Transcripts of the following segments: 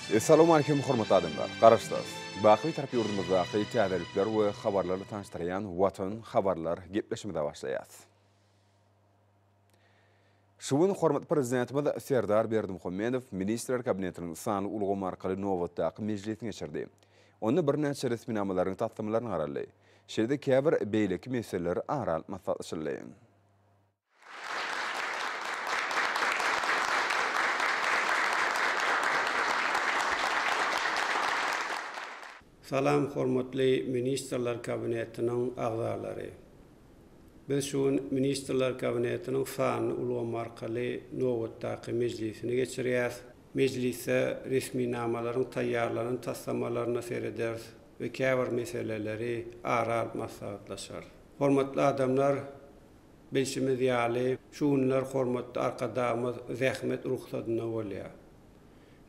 Essalawmaleýkim hormatly adamlar! Garaşsyz, baky Bitarap ýurdumyzdaky täzelikler we habarlarly tanyşdyrýan Watan habarlar gepleşimize başlaýas. Şu gün hormatly Prezidentimiz Serdar Berdimuhamedow Ministrler Kabinetiniň sanly ulgam arkaly nobatdaky mejlisini geçirdi. Onda birnäçe resminamalaryň taslamalaryna garaldy. Şeýle-de käbir beýleki meseleler ara alyp maslahatlaşyldy. Salam hormatly Ministrler Kabinetiniň agzalary. Biz şu gün Ministrler Kabinetiniň sanly ulgam arkaly nobatdaky mejlisini geçirýäs. Mejlisde resminamalaryň taýýarlanan taslamalaryna serederis we käbir meseleleri ara alyp maslahatlaşarys. Hormatly adamlar, bilşimiz ýaly, şu günler hormatly Arkadagymyz zähmet rugsadynda bolýar.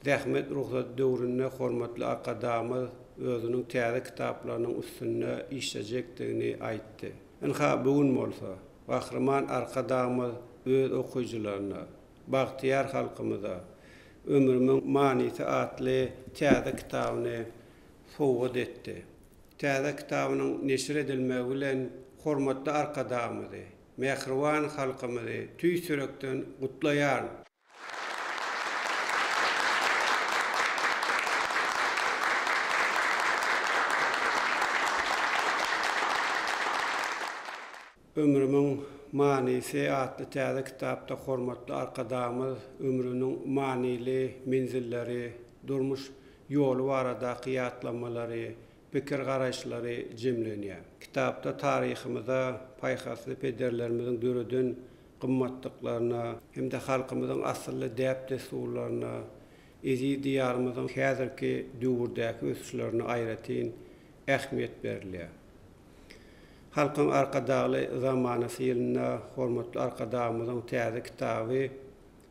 Zähmet rugsady döwründe hormatly Arkadagymyz özüniň täze kitaplarynyň üstünde işlejekdigini aýtdy. Ynha, bu gün bolsa, Gahryman Arkadagymyz öz okyjylaryna, bagtyýar halkymyza Ömrümiň manysy atly täze kitabyny sowgat etdi. Täze kitabynyň neşir edilmegi bilen hormatly Arkadagymyzy, mähriban halkymyzy tüýs ýürekden gutlaýaryn. Ömrümiň manysy atly täze kitapda hormatly Arkadagymyz ömrüniň manyly menzilleri, durmuş ýoly baradaky ýatlamalary, pikir-garaýyşlary jemlenýär. Kitapda taryhymyza, paýhasly pederlerimiziň döreden gymmatlyklaryna hem-de halkymyzyň asylly däp-dessurlaryna, eziz Diýarymyzyň häzirki döwürdäki ösüşlerine aýratyn ähmiýet berilýär. Halkyň Arkadagly zamanasy ýylynda hormatly Arkadagymyzyň täze kitaby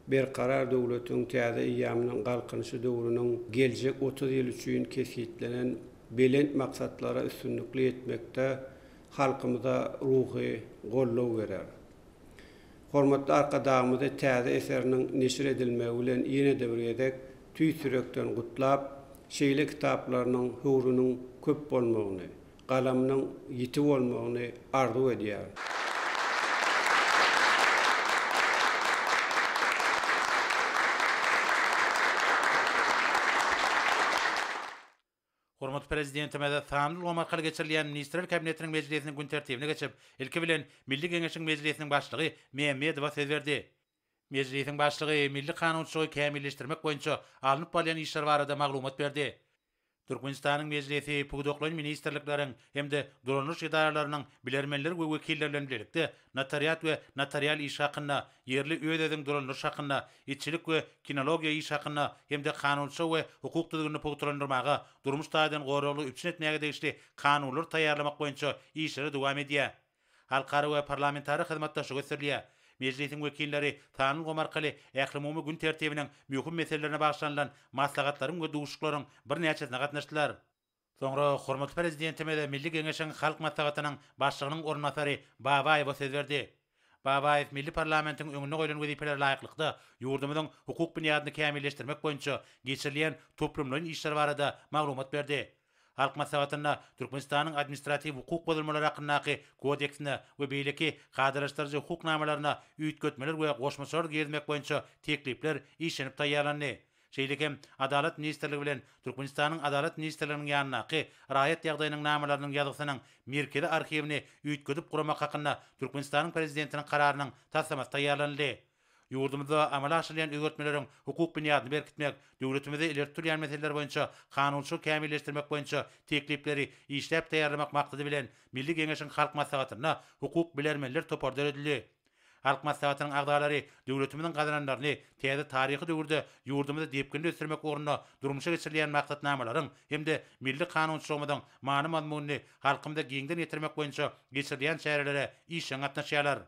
Berkarar döwletiň täze eýýamynyň Galkynyşy döwrüniň geljek 30 ýyl üçin kesgitlenen belent maksatlara üstünlikli ýetmekde halkymyza ruhy goldaw berer. Hormatly Arkadagymyzy täze eseriniň neşir edilmegi bilen ýene-de bir gezek tüýs ýürekden gutlap, şeýle kitaplarynyň höwrüniň köp bolmagyny, galamynyň ýiti bolmagyny arzuw edýärin. Hormatly Prezidentimiz sanly ulgam arkaly geçirilýän Ministrler Kabinetiniň mejlisiniň gün tertibine geçip, ilki bilen, Milli Geňeşiň Mejlisiniň Başlygy Mämmedowa söz berdi. Mejlisiň Başlygy milli kanunçylygy kämilleşdirmek boýunça alnyp barylýan işler barada maglumat berdi. Türkmenistanyň Mejlisi pudaklaýyn ministrlikleriň hem-de dolandyryş edaralarynyň bilermenleri we wekilleri bilen bilelikde Notariat we notarial işi hakynda, Ýerli öz-özüňi dolandyryş hakynda, Itçilik we kinologiýa işi hakynda hem-de Kanunçylygy we hukuk düzgünini pugtalandyrmaga, durmuş taýdan goraglygy üpjün etmäge degişli kanunlary taýýarlamak boýunça işleri dowam edýär. Halkara we parlamentara hyzmatdaşlyk ösdürilýär. Mejlisiň wekilleri sanly ulgam arkaly ählumumy gün tertibiniň möhüm meselelerine bagyşlanylan maslahatlaryň we duşuşyklaryň birnäçesine gatnaşdylar. Soňra hormatly Prezidentimiz Milli Geňeşiň Halk Maslahatynyň Başlygynyň orunbasary Babaýewe söz berdi. Babaýew milli parlamentiň öňünde goýlan wezipelere laýyklykda, ýurdumyzyň hukuk binýadyny kämilleşdirmek boýunça geçirilýän toplumlaýyn işler barada maglumat berdi. Halk Maslahatynda Türkmenistanyň Administratiw hukuk bozulmalary hakyndaky Kodeksine we beýleki kadalaşdyryjy hukuk namalaryna üýtgetmeler we goşmaçalar girizmek boýunça teklipler işlenip taýýarlandy. Şeýle hem Adalat ministrligi bilen Türkmenistanyň Adalat ministrliginiň ýanyndaky Raýat ýagdaýynyň namalarynyň ýazgysynyň Merkezi arhiwini üýtgedip guramak hakynda Türkmenistanyň Prezidentiniň Kararynyň taslamasy taýýarlanyldy. Ýurdumyzda amala aşyrylýan özgertmeleriň hukuk binýadyny berkitmek, döwletimizde ileri tutulýan meseleler boýunça kanunçylygy kämilleşdirmek boýunça teklipleri işläp taýýarlamak maksady bilen Milli Geňeşiň Halk Maslahatynda hukuk bilermenler topary döredildi. Halk Maslahatynyň agzalary döwletimiziň gazananlaryny täze taryhy döwürde ýurdumyzy depginli ösdürmek ugrunda durmuşa geçirilýän maksatnamalaryň hem-de milli kanunçylygymyzyň many-mazmunyny halkymyza giňden ýetirmek boýunça geçirilýän çärelere işjeň gatnaşýarlar.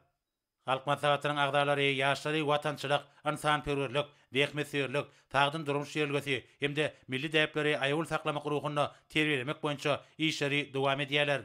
Halk Maslahatynyň agzalary ýaşlary watançylyk, ynsanperwerlik, zähmetsöýerlik, sagdyn durmuş ýörelgesi hem-de milli däpleri aýawly saklamak ruhunda terbiýelemek boýunça işleri dowam edýärler.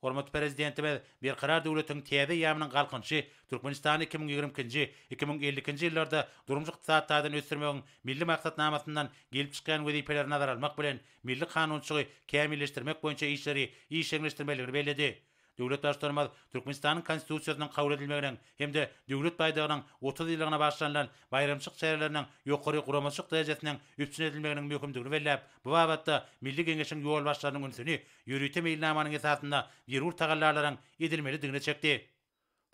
Hormatly Prezidentimiz Berkarar döwletiň täze eýýamynyň Galkynyşy Türkmenistany 2022-nji, 2052-nji ýyllarda durmuş-ykdysady taýdan ösdürmegiň Milli maksatnamasyndan gelip çykýan wezipeleri nazara almak bilen, milli kanunçylygy kämilleşdirmek boýunça işleri işjeňleşdirmelidigini belledi. Döwlet Baştutanymyz Türkmenistanyň Konstitusiýasynyň kabul edilmeginiň hem-de Döwlet baýdagynyň 30 ýyllygyna bagyşlanylan baýramçylyk çäreleriniň ýokary guramaçylyk derejesiniň üpjün edilmeginiň möhümdigini belläp, bu babatda Milli Geňeşiň ýolbaşçylarynyň ünsüni ýörite meýilnamanyň esasynda zerur tagallalaryň edilmelidigine çekdi.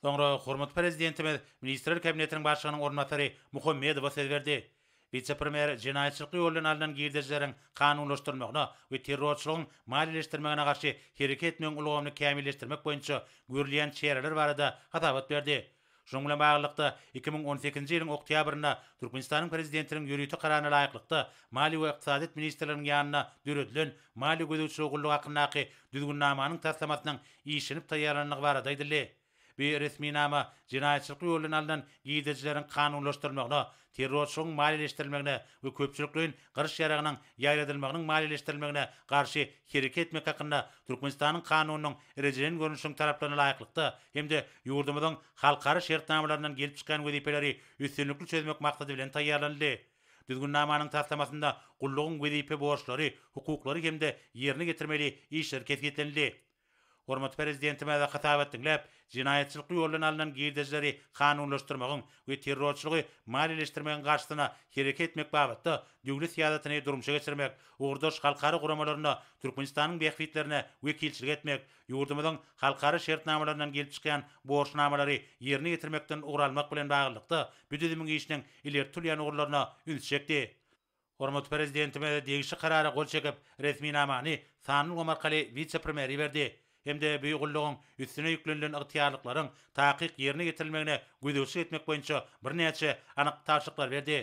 Soňra hormatly Prezidentimiz Ministrler Kabinetiniň Başlygynyň orunbasary Muhammedowa söz berdi. Wise-premýer jenaýatçylykly ýol bilen alnan girdejileriň kanunlaşdyrylmagyna we terrorçylygyň maliýeleşdirilmegine garşy hereket etmegiň ulgamyny kämilleşdirmek boýunça görülýän çäreler barada hasabat berdi. Şunuň bilen baglylykda, 2018-nji ýylyň oktýabrynda Türkmenistanyň Prezidentiniň ýörite Kararyna laýyklykda, Maliýe we ykdysadyýet ministrliginiň ýanynda döredilen Maliýe gözegçiligi gullugy hakyndaky Düzgünnamanyň taslamasynyň işlenip taýýarlanandygy barada aýdyldy. Bu resminama jenaýatçylykly ýol bilen alnan girdejileriň kanunlaşdyrylmagyna, terrorçylygyň maliýeleşdirilmegine we köpçülikleýin gyryş ýaragynyň ýaýradylmagynyň maliýeleşdirilmegine garşy hereket etmek hakynda Türkmenistanyň Kanunynyň rejelen görnüşiniň talaplaryna laýyklykda hem-de ýurdumyzyň halkara şertnamalaryndan gelip çykýan wezipeleri üstünlikli çözmek maksady bilen taýýarlanyldy. Düzgünnamanyň taslamasynda gullugyň wezipe borçlary, hukuklary hem-de ýerine ýetirmeli işleri kesgitlenildi. Hormatly Prezidentimiz hasabat diňläp, jenaýatçylykly ýoldan alnan girdejileri kanunlaşdyrmagyň we terrorçylygy maliýeleşdirmegiň garşysyna hereket etmek babatda döwlet syýasatyny durmuşa geçirmek, ugurdaş halkara guramalarynda Türkmenistanyň bähbitlerine wekilçilik etmek, ýurdumyzyň halkara şertnamalaryndan gelip çykýan borçnamalary ýerine ýetirmekden ugur almak bilen baglylykda, bu düzümiň işiniň ileri tutulýan ugurlaryna ünsi çekdi. Hormatly Prezidentimiz degişli Karara gol çekip, resminamany sanly ulgam arkaly wise-premýere iberdi hem-de bu gullugyň üstüne ýüklenilen ygtyýarlyklaryň takyk ýerine ýetirilmegine gözegçilik etmek boýunça birnäçe anyk tabşyryklary berdi.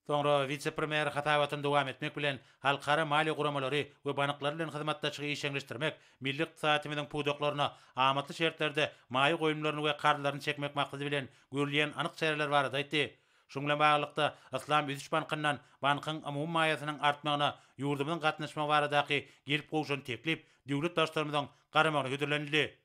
Soňra wise-premýer hasabatyny dowam etmek bilen, halkara maliýe guramalary we banklary bilen hyzmatdaşlygy işjeňleşdirmek, milli ykdysadyýetimiziň pudaklaryna amatly şertlerde maýa goýumlaryny we karzlaryny çekmek maksady bilen görülýän anyk çäreler barada aýtdy. Şunuň bilen baglylykda, Yslam ösüş bankyndan bankyň umumy maýasynyň artmagyna ýurdumyzyň gatnaşmagy baradaky gelip gowşan teklip döwlet Baştutanymyzyň garamagyna hödürlenildi.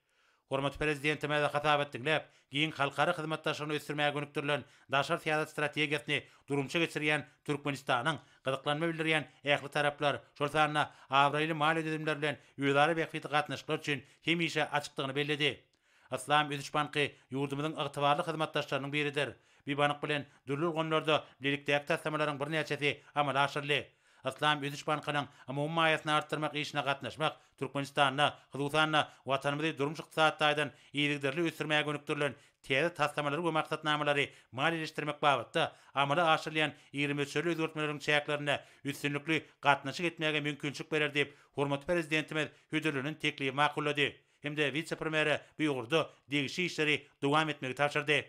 Hormatly Prezidentimiz hasabat diňläp, giň halkara hyzmatdaşlygyny ösdürmäge gönükdirilen daşary syýasat strategiýasyny durmuşa geçirýän Türkmenistanyň gyzyklanma bildirýän ähli taraplar, şol sanda abraýly maliýe düzümleri bilen özara bähbitli gatnaşyklar üçin hemişe açykdygyny belledi. Yslam ösüş banky ýurdumyzyň ygtybarly hyzmatdaşlarynyň biridir. Bu bank bilen dürli ulgamlarda bilelikdäki taslamalaryň birnäçesi amala aşyryldy. Yslam ösüş bankynyň umumy maýasyny artdyrmak işine gatnaşmak Türkmenistanda, hususan-da, Watanymyzy durmuş-ykdysady taýdan yzygiderli ösdürmäge gönükdirilen täze taslamalary we maksatnamalary maliýeleşdirmek babatda amala aşyrylýan iri möçberli özgertmeleriň çäklerinde üstünlikli gatnaşyk etmäge mümkinçilik berer diýip, hormatly Prezidentimiz hödürlenen teklibi makullady. hem-de wise-premýere bu ugurda degişli işleri dowam etmegi tabşyrdy.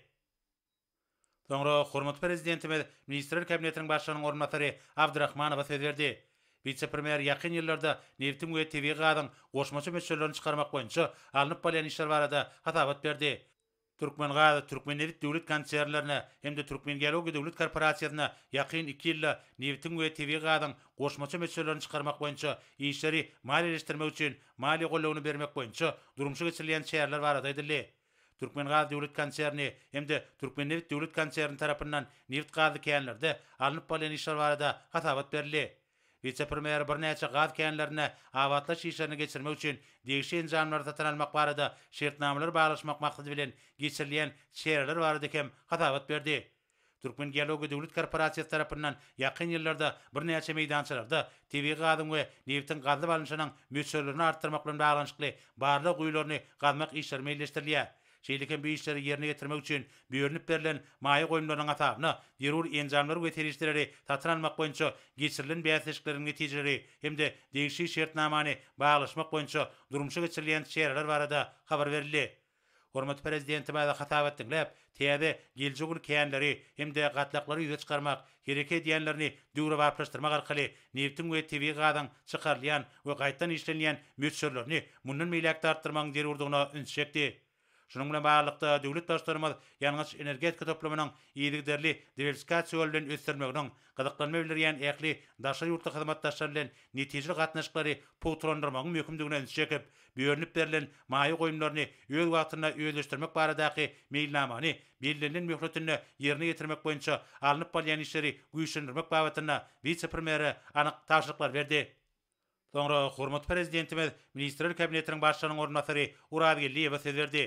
Soňra hormatly Prezidentimiz Ministrler Kabinetiniň Başlygynyň orunbasary Abdyrahmanowa söz berdi. Wise-premýer ýakyn ýyllarda nebitiň we tebigy gazyň goşmaça möçberlerini çykarmak boýunça alnyp barylýan işler barada hasabat berdi. Türkmengaz, Türkmennebit döwlet konsernlerine hem-de Türkmengeologiýa döwlet korporasiýasyna ýakyn iki ýylda nebitiň we tebigy gazyň goşmaça möçberlerini çykarmak boýunça işleri maliýeleşdirmek üçin maliýe goldawyny bermek boýunça durmuşa geçirilýän çäreler barada aýdyldy. Türkmengaz döwlet konserni hem-de Türkmennebit döwlet konserni tarapyndan nebit-gazly känlerde alnyp barylýan işler barada hasabat berildi. Wise-premýer birnäçe gaz känlerinde abatlaýyş işlerini geçirmek üçin degişli enjamlary satyn almak barada şertnamalary baglaşmak maksady bilen geçirilýän çäreler barada hem hasabat berdi. Türkmengeologiýa döwlet korporasiýasy tarapyndan ýakyn ýyllarda birnäçe meýdançalarda tebigy gazyň we nebitiň gazylyp alnyşynyň möçberlerini artdyrmak bilen baglanyşykly barlag guýularyny gazmak işleri meýilleşdirilýär. Şeýle hem bu işleri ýerine ýetirmek üçin bölünip berlen maýa goýumlarynyň hasabyna zerur enjamlary we serişdeleri satyn almak boýunça geçirilen bäsleşikleriň netijeleri hem-de degişli şertnamany baglaşmak boýunça durmuşa geçirilýän çäreler barada habar berildi. Hormatly Prezidentimiz hasabat diňläp, täze, geljegi uly känleri hem-de gatlaklary ýüze çykarmak, hereket edýänlerini döwrebaplaşdyrmak arkaly nebitiň we tebigy gazyň çykarylýan we gaýtadan işlenilýän möçberlerini mundan beýläk-de artdyrmagyň zerurdygyna ünsi çekdi. Şunuň bilen baglylykda, döwlet Baştutanymyz ýangyç-energetika toplumynyň yzygiderli diwersifikasiýa ýoly bilen ösdürilmeginiň, gyzyklanma bildirýän ähli daşary ýurtly hyzmatdaşlar bilen netijeli gatnaşyklary pugtalandyrmagyň möhümdigine ünsi çekip, bölünip berlen maýa goýumlaryny öz wagtynda özleşdirmek baradaky meýilnamany bellenilen möhletinde ýerine ýetirmek boýunça alnyp barylýan işleri güýçlendirmek babatynda wise-premýere anyk tabşyryklary berdi. Soňra hormatly Prezidentimiz Ministrler Kabinetiniň Başlygynyň orunbasary Urazgeldiýewe söz berdi.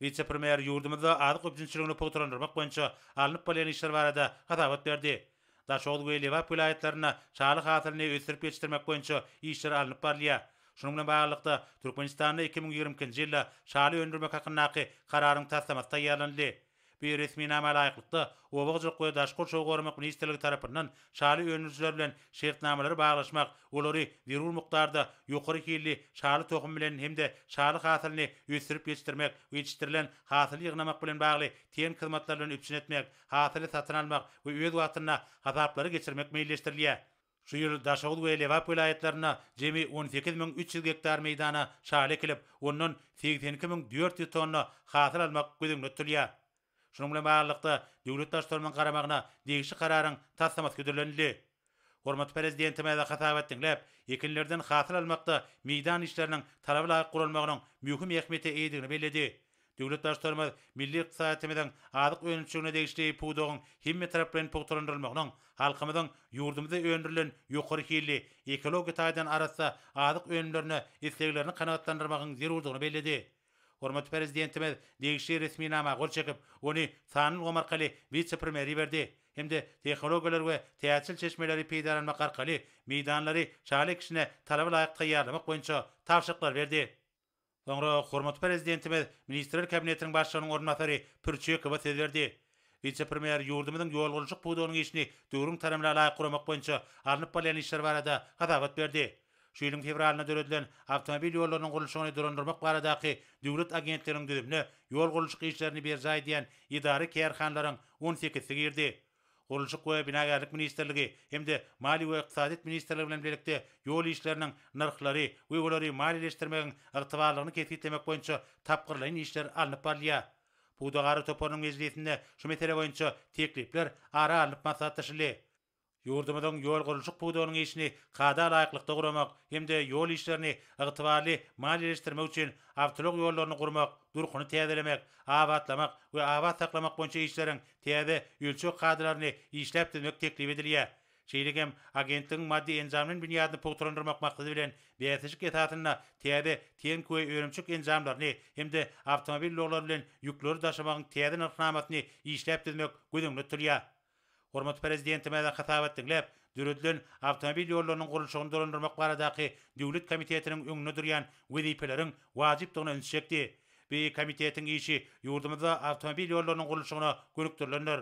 Wise-premýer ýurdumyzda azyk üpjünçiligini pugtalandyrmak boýunça alnyp barylýan işler barada hasabat berdi. Daşoguz we Lebap welaýatlarynda şaly hasylyny ösdürip ýetişdirmek boýunça işler alnyp barylýar. Şunuň bilen baglylykda, Türkmenistanda 2022-nji ýylda şaly öndürmek hakyndaky Kararyň taslamasy taýýarlanyldy. Bu resminama laýyklykda, Oba hojalyk we daşky gurşawy goramak ministrligi tarapyndan şaly öndürijiler bilen şertnamalary baglaşmak, olary zerur mukdarda ýokary hilli şaly tohumy bilen hem-de şaly hasylyny ösdürip ýetişdirmek we ýetişdirilen hasyly ýygnamak bilen bagly tehniki hyzmatlar bilen üpjün etmek, hasyly satyn almak we öz wagtynda hasaplary geçirmek meýilleşdirilýär. Şu ýyl Daşoguz we Lebap welaýatlarynda jemi 18 300 gektar meýdana şaly ekilip, ondan 82 400 tonna hasyl almak göz öňünde tutulýar. Şunuň bilen baglylykda, döwlet Baştutanymyzyň garamagyna degişli Kararyň taslamasy hödürlenildi. Hormatly Prezidentimiz hasabat diňläp, ekinlerden hasyl almakda meýdan işleriniň talaba laýyk guralmagynyň möhüm ähmiýete eýedigini belledi. Döwlet Baştutanymyz milli ykdysadyýetimiziň azyk önümçiligine degişli pudagyň hemmetaraplaýyn pugtalandyrylmagynyň halkymyzyň ýurdumyzda öndürilen ýokary hilli, ekologiýa taýdan arassa azyk önümlerine isleglerini kanagatlandyrmagyň zerurdygyny belledi. Hormatly Prezidentimiz degişli resminama gol çekip, ony sanly ulgam arkaly wise-premýere iberdi hem-de tehnologiýalary we täzeçil çeşmeleri peýdalanmak arkaly meýdanlary şaly ekişine talaba laýyk taýýarlamak boýunça tabşyryklary berdi. Soňra hormatly Prezidentimiz Ministrler Kabinetiniň Başlygynyň orunbasary Pürçekowa söz berdi. Wise-premýer ýurdumyzyň ýol gurluşyk pudagynyň işini döwrüň talabyna laýyk guramak boýunça alnyp barylýan işler barada hasabat berdi. Şu ýylyň fewralynda döredilen Awtomobil ýollarynyň gurluşygyny dolandyrmak baradaky döwlet agentliginiň düzümine ýol gurluşyk işlerini berjaý edýän edara-kärhanalaryň on sekizisi girdi. Gurluşyk we binagärlik ministrligi hem-de Maliýe we ykdysadyýet ministrligi bilen bilelikde ýol işleriniň nyrhlary we olary maliýeleşdirmegiň ygtybarlygyny kesgitlemek boýunça tapgyrlaýyn işler alnyp barylýar. Pudagara toparynyň mejlisinde şu mesele boýunça teklipler ara alnyp maslahatlaşyldy. Ýurdumyzyň ýol gurluşyk pudagynyň işini kada laýyklykda guramak hem-de ýol işlerini ygtybarly maliýeleşdirmek üçin awtoulag ýollaryny gurmak, durkuny täzelemek, abatlamak we abat saklamak boýunça işleriň täze ölçeg kadalaryny işläp düzmek teklip edilýär. Şeýle hem agentligiň maddy-enjamlaýyn binýadyny pugtalandyrmak maksady bilen, bäsleşik esasynda täze tehniki we önümçilik enjamlaryny hem-de awtomobil ulaglary bilen ýükleri daşamagyň täze nyrhnamasyny işläp düzmek göz öňünde tutulýar. Hormatly Prezidentimiz hasabat diňläp, döredilen Awtomobil ýollarynyň gurluşygyny dolandyrmak baradaky döwlet komitetiniň öňünde durýan wezipeleriň wajypdygyna ünsi çekdi. Bu komitetiň işi ýurdumyzda awtomobil ýollarynyň gurluşygyna gönükdirilendir.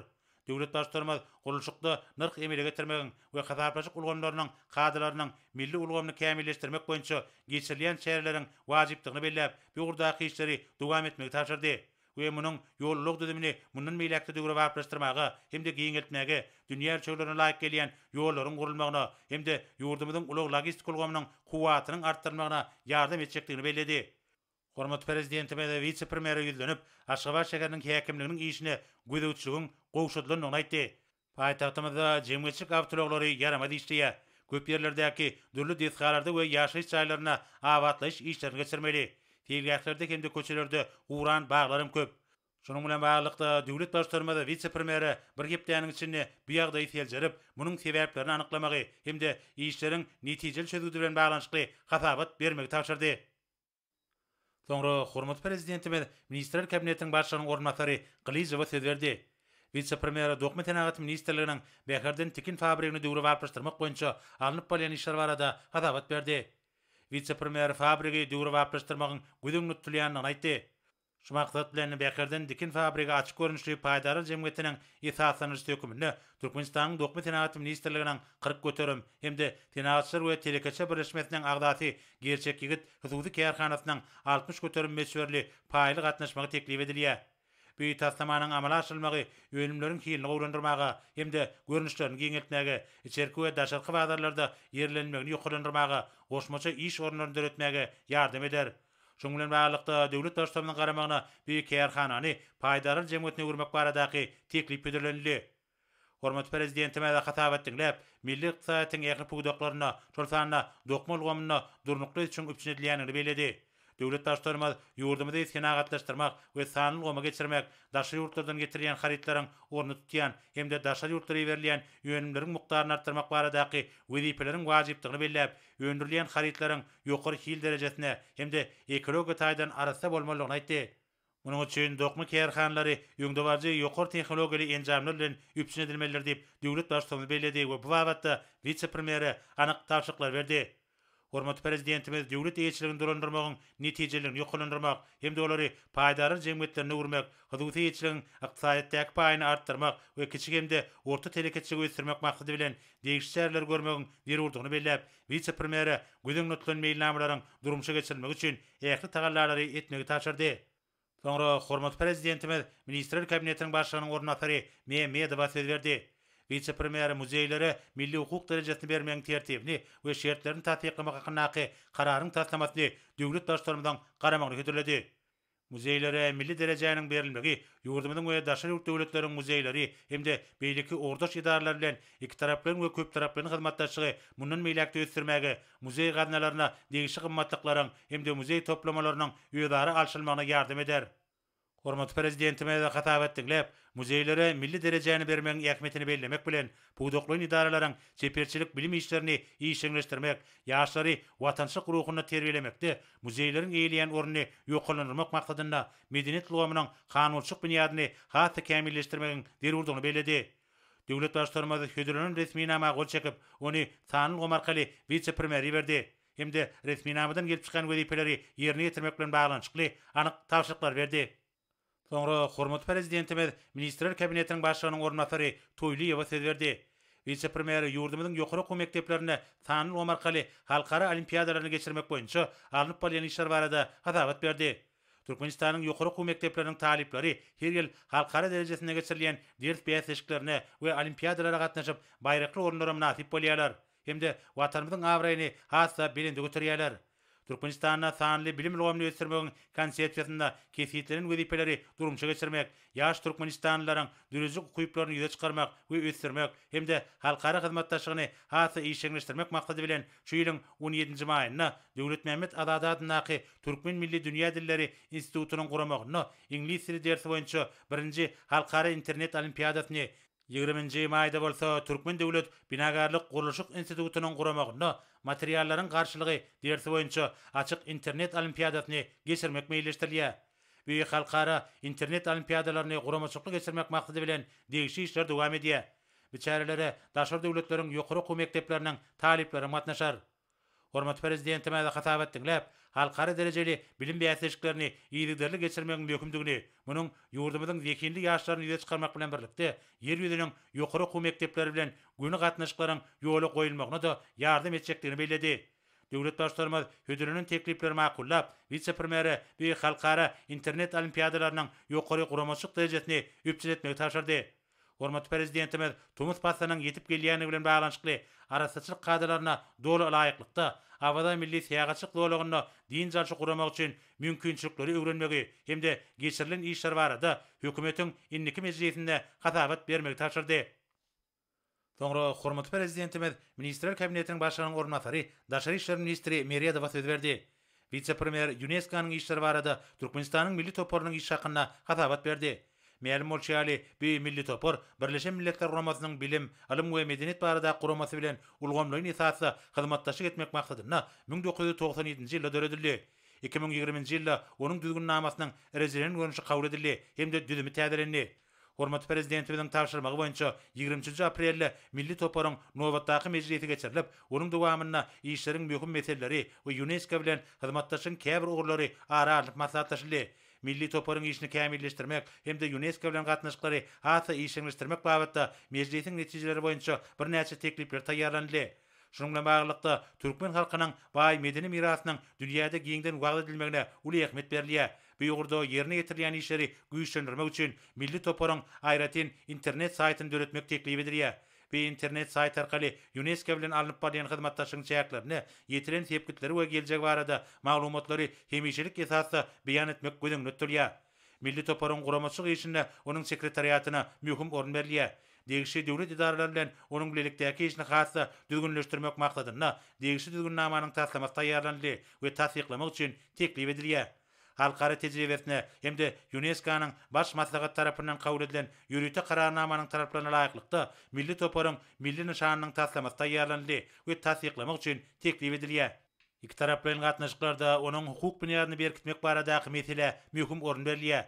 Döwlet Baştutanymyz gurluşykda nyrh emele getirmegiň we hasaplaşyk ulgamlarynyň kadalarynyň milli ulgamyny kämilleşdirmek boýunça geçirilýän çäreleriň wajypdygyny belläp, bu ugurdaky işleri dowam etmegi tabşyrdy. we munuň ýol-ulag düzümini mundan beýläk-de döwrebaplaşdyrmaga hem-de giňeltmäge, dünýä ölçeglerine laýyk gelýän ýollaryň gurulmagyna hem-de ýurdumyzyň ulag-logistika ulgamynyň kuwwatynyň artdyrylmagyna ýardam etjekdigini belledi. Hormatly Prezidentimiz wise-premýere ýüzlenip, Aşgabat şäheriniň häkimliginiň işine gözegçiligiň gowşadylandygyny aýtdy. Paýtagtymyzda jemgyýetçilik awtoulaglary ýaramaz işleýär. Köp ýerlerdäki dürli desgalarda we ýaşaýyş jaýlarynda abatlaýyş işlerini geçirmeli. Seýilgählerde hem-de köçelerde guran baglar hem köp. Şunuň bilen baglylykda, döwlet Baştutanymyz wise-premýere bir hepdäniň içinde bu ýagdaýy seljerip, munuň sebäplerini anyklamagy hem-de işleriň netijeli çözgüdi bilen baglanyşykly hasabat bermegi tabşyrdy. Soňra hormatly Prezidentimiz Ministrler Kabinetiniň Başlygynyň orunbasary Gylyjowa söz berdi. Wise-premýere Dokma senagaty ministrliginiň Bäherden tikin fabrigini döwrebaplaşdyrmak boýunça alnyp barylýan işler barada hasabat berdi. Wise-premýer fabrigi döwrebaplaşdyrmagyň göz öňünde tutulýandygyny aýtdy. Şu maksat bilen, Bäherden tikin fabrigi açyk görnüşli paýdarlar jemgyýetiniň esaslanyjysy hökmünde Türkmenistanyň Dokma senagaty ministrliginiň 40% hem-de Senagatçylar we telekeçiler birleşmesiniň agzasy Gerçek ýigit hususy kärhanasynyň 60% möçberli paýly gatnaşmagy teklip edilýär. Bu taslamanyň amala aşyrylmagy önümleriň hilini gowulandyrmaga hem-de görnüşlerini giňeltmäge, içerki we daşarky bazarlarda ýerlenmegini ýokarlandyrmaga, goşmaça iş orunlaryny döretmäge ýardam eder. Şunuň bilen baglylykda, döwlet Baştutanymyzyň garamagyna bu kärhanany paýdarlar jemgyýetine öwürmek baradaky teklip hödürlenildi. Hormatly Prezidentimiz hasabat diňläp, milli ykdysadyýetiň ähli pudaklarynda, şol sanda dokma ulgamynda durnukly ösüşiň üpjün edilýändigini belledi. Döwlet Baştutanymyz ýurdumyzy senagatlaşdyrmak we sanly ulgama geçirmek, daşary ýurtlardan getirilýän harytlaryň ornuny tutýan hem-de daşary ýurtlara iberilýän önümleriň mukdaryny artdyrmak baradaky wezipeleriň wajypdygyny belläp, öndürilýän harytlaryň ýokary hil derejesine hem-de ekologiýa taýdan arassa bolmalydygyny aýtdy. Munuň üçin dokma kärhanalary öňdebaryjy ýokary tehnologiýaly enjamlar bilen üpjün edilmelidir diýip, döwlet Baştutanymyz belledi we bu babatda wise-premýere anyk tabşyryklary berdi. Hormatly Prezidentimiz döwlet eýeçiligini dolandyrmagyň netijeliligini ýokarlandyrmak hem-de olary paýdarlar jemgyýetlerine öwürmek, hususy eýeçiligiň ykdysadyýetdäki paýyny artdyrmak we kiçi hem-de orta telekeçiligi ösdürmek maksady bilen degişli çäreleri görmegiň zerurdygyny belläp, wise-premýere göz öňünde tutulan meýilnamalaryň durmuşa geçirilmegi üçin ähli tagallalary etmegi tabşyrdy. Soňra hormatly Prezidentimiz Ministrler Kabinetiniň Başlygynyň orunbasary Memedowa söz berdi. Wise-premýer muzeýlere milli hukuk derejesini bermegiň tertibini we şertlerini tassyklamak hakyndaky Kararyň taslamasyny döwlet Baştutanymyzyň garamagyna hödürledi. Muzeýlere milli derejäniň berilmegi ýurdumyzyň we daşary ýurt döwletleriň muzeýleri hem-de beýleki ugurdaş edaralar bilen ikitaraplaýyn we köptaraplaýyn hyzmatdaşlygy mundan beýläk-de ösdürmäge, muzeý gaznalaryna degişli gymmatlyklaryň hem-de muzeý toplamalarynyň özara alşylmagyna ýardam eder. Hormatly Prezidentimiz hasabat diňläp, muzeýlere milli derejäni bermegiň ähmiýetini bellemek bilen, pudaklaýyn edaralaryň çeperçilik bilim işlerini işjeňleşdirmek, ýaşlary watançylyk ruhunda terbiýelemekde muzeýleriň eýeleýän ornuny ýokarlandyrmak maksadynda medeniýet ulgamynyň kanunçylyk binýadyny has-da kämilleşdirmegiň zerurdygyny belledi. Döwlet Baştutanymyz hödürlenen resminama gol çekip, ony sanly ulgam arkaly wise-premýere iberdi hem-de resminamadan gelip çykýan wezipeleri ýerine ýetirmek bilen baglanyşykly anyk tabşyryklary berdi. Soňra hormatly Prezidentimiz Ministrler Kabinetiniň Başlygynyň orunbasary Toýlyýewa söz berdi. Wise-premýer ýurdumyzyň ýokary okuw mekdeplerinde sanly ulgam arkaly halkara olimpiadalaryny geçirmek boýunça alnyp barylýan işler barada hasabat berdi. Türkmenistanyň ýokary okuw mekdepleriniň talyplary her ýyl halkara derejesinde geçirilýän ders bäsleşiklerine we olimpiadalara gatnaşyp, baýrakly orunlara mynasyp bolýarlar hem-de Watanymyzyň abraýyny has-da belende göterýärler. Türkmenistanda sanly bilim ulgamyny ösdürmegiň Konsepsiýasynda kesgitlenen wezipeleri durmuşa geçirmek, ýaş türkmenistanlylaryň döredijilik ukyplaryny ýüze çykarmak we ösdürmek hem-de halkara hyzmatdaşlygyny has-da işjeňleşdirmek maksady bilen şu ýylyň on ýedinji maýynda Döwletmämmet Azady adyndaky Türkmen milli dünýä dilleri institutynyň guramagynda iňlis dili dersi boýunça birinji halkara internet olimpiadasyny, Ýigriminji maýda bolsa Türkmen döwlet binagärlik-gurluşyk institutynyň guramagynda Materiallaryň garşylygy dersi boýunça açyk internet olimpiadasyny geçirmek meýilleşdirilýär. Bu halkara internet olimpiadalaryny guramaçylykly geçirmek maksady bilen degişli işler dowam edýär. Bu çärelere daşary döwletleriň ýokary okuw mekdepleriniň talyplary hem gatnaşar. Hormatly Prezidentimiz hasabat diňläp, halkara derejeli bilim bäsleşiklerini yzygiderli geçirmegiň möhümdigini, munuň ýurdumyzyň zehinli ýaşlaryny ýüze çykarmak bilen birlikde, Ýer ýüzüniň ýokary okuw mekdepleri bilen göni gatnaşyklaryň ýola goýulmagyna-da ýardam etjekdigini belledi. Döwlet Baştutanymyz hödürlenen teklipleri makullap, wise-premýere bu halkara internet olimpiadalarynyň ýokary guramaçylyk derejesini üpjün etmegi tabşyrdy. Hormatly Prezidentimiz tomus paslynyň ýetip gelýändigi bilen baglanyşykly arassaçylyk kadalaryna doly ylaýyklykda, Awaza milli syýahatçylyk zolagynda dynç alşy guramak üçin mümkinçilikleri öwrenmegi hem-de geçirilen işler barada Hökümetiň indiki mejlisinde hasabat bermegi tabşyrdy. Soňra hormatly Prezidentimiz Ministrler Kabinetiniň Başlygynyň orunbasary, daşary işler ministri Meredowa söz berdi. Wise-premýer ÝUNESKO-nyň işleri barada Türkmenistanyň milli toparynyň işi hakynda hasabat berdi. Mälim bolşy ýaly, bu milli topar Birleşen Milletler Guramasynyň Bilim, ylym we medeniýet baradaky guramasy bilen ulgamlaýyn esasda hyzmatdaşlyk etmek maksadynda 1997-nji ýylda döredildi. 2020-nji ýylda onuň düzgünnamasynyň rejelenen görnüşi kabul edildi hem-de düzümi täzelendi. Hormatly Prezidentimiziň tabşyrmagy boýunça 23 nji aprelde milli toparyň nobatdaky mejlisi geçirilip, onuň dowamynda işleriň möhüm meseleleri we Ýunesko bilen hyzmatdaşlygyň käbir ugurlary ara alnyp maslahatlaşyldy. Milli toparyň işini kämilleşdirmek hem-de Ýunesko bilen gatnaşyklary has-da işjeňleşdirmek babatda mejlisiň netijeleri boýunça birnäçe teklipler taýýarlanyldy. Şunuň bilen baglylykda, türkmen halkynyň baý medeni mirasynyň dünýäde giňden wagyz edilmegine uly ähmiýet berilýär. Bu ugurda ýerine ýetirilýän işleri güýçlendirmek üçin milli toparyň aýratyn internet saýtyny döretmek teklip edilýär. Bu internet saýt arkaly Ýunesko bilen alnyp barylýan hyzmatdaşlygyň çäklerinde ýetilen sepgitleri we geljek barada maglumatlary hemişelik esasda beýan etmek göz öňünde tutulýar. Milli toparyň guramaçylyk işinde onuň sekretariatyna möhüm orun berilýär. Degişli döwlet edaralary bilen onuň bilelikdäki işini has-da düzgünleşdirmek maksadynda degişli düzgünnamanyň taslamasy taýýarlanyldy we tassyklamak üçin teklip edilýär. Halkara tejribesine hem-de Ýunesko-nyň Baş maslahaty tarapyndan kabul edilen ýörite Kararnamanyň talaplaryna laýyklykda Milli toparyň milli nyşanynyň taslamasy taýýarlanyldy we tassyklamak üçin teklip edilýär. Ikitaraplaýyn gatnaşyklarda onuň hukuk binýadyny berkitmek baradaky meselä möhüm orun berilýär.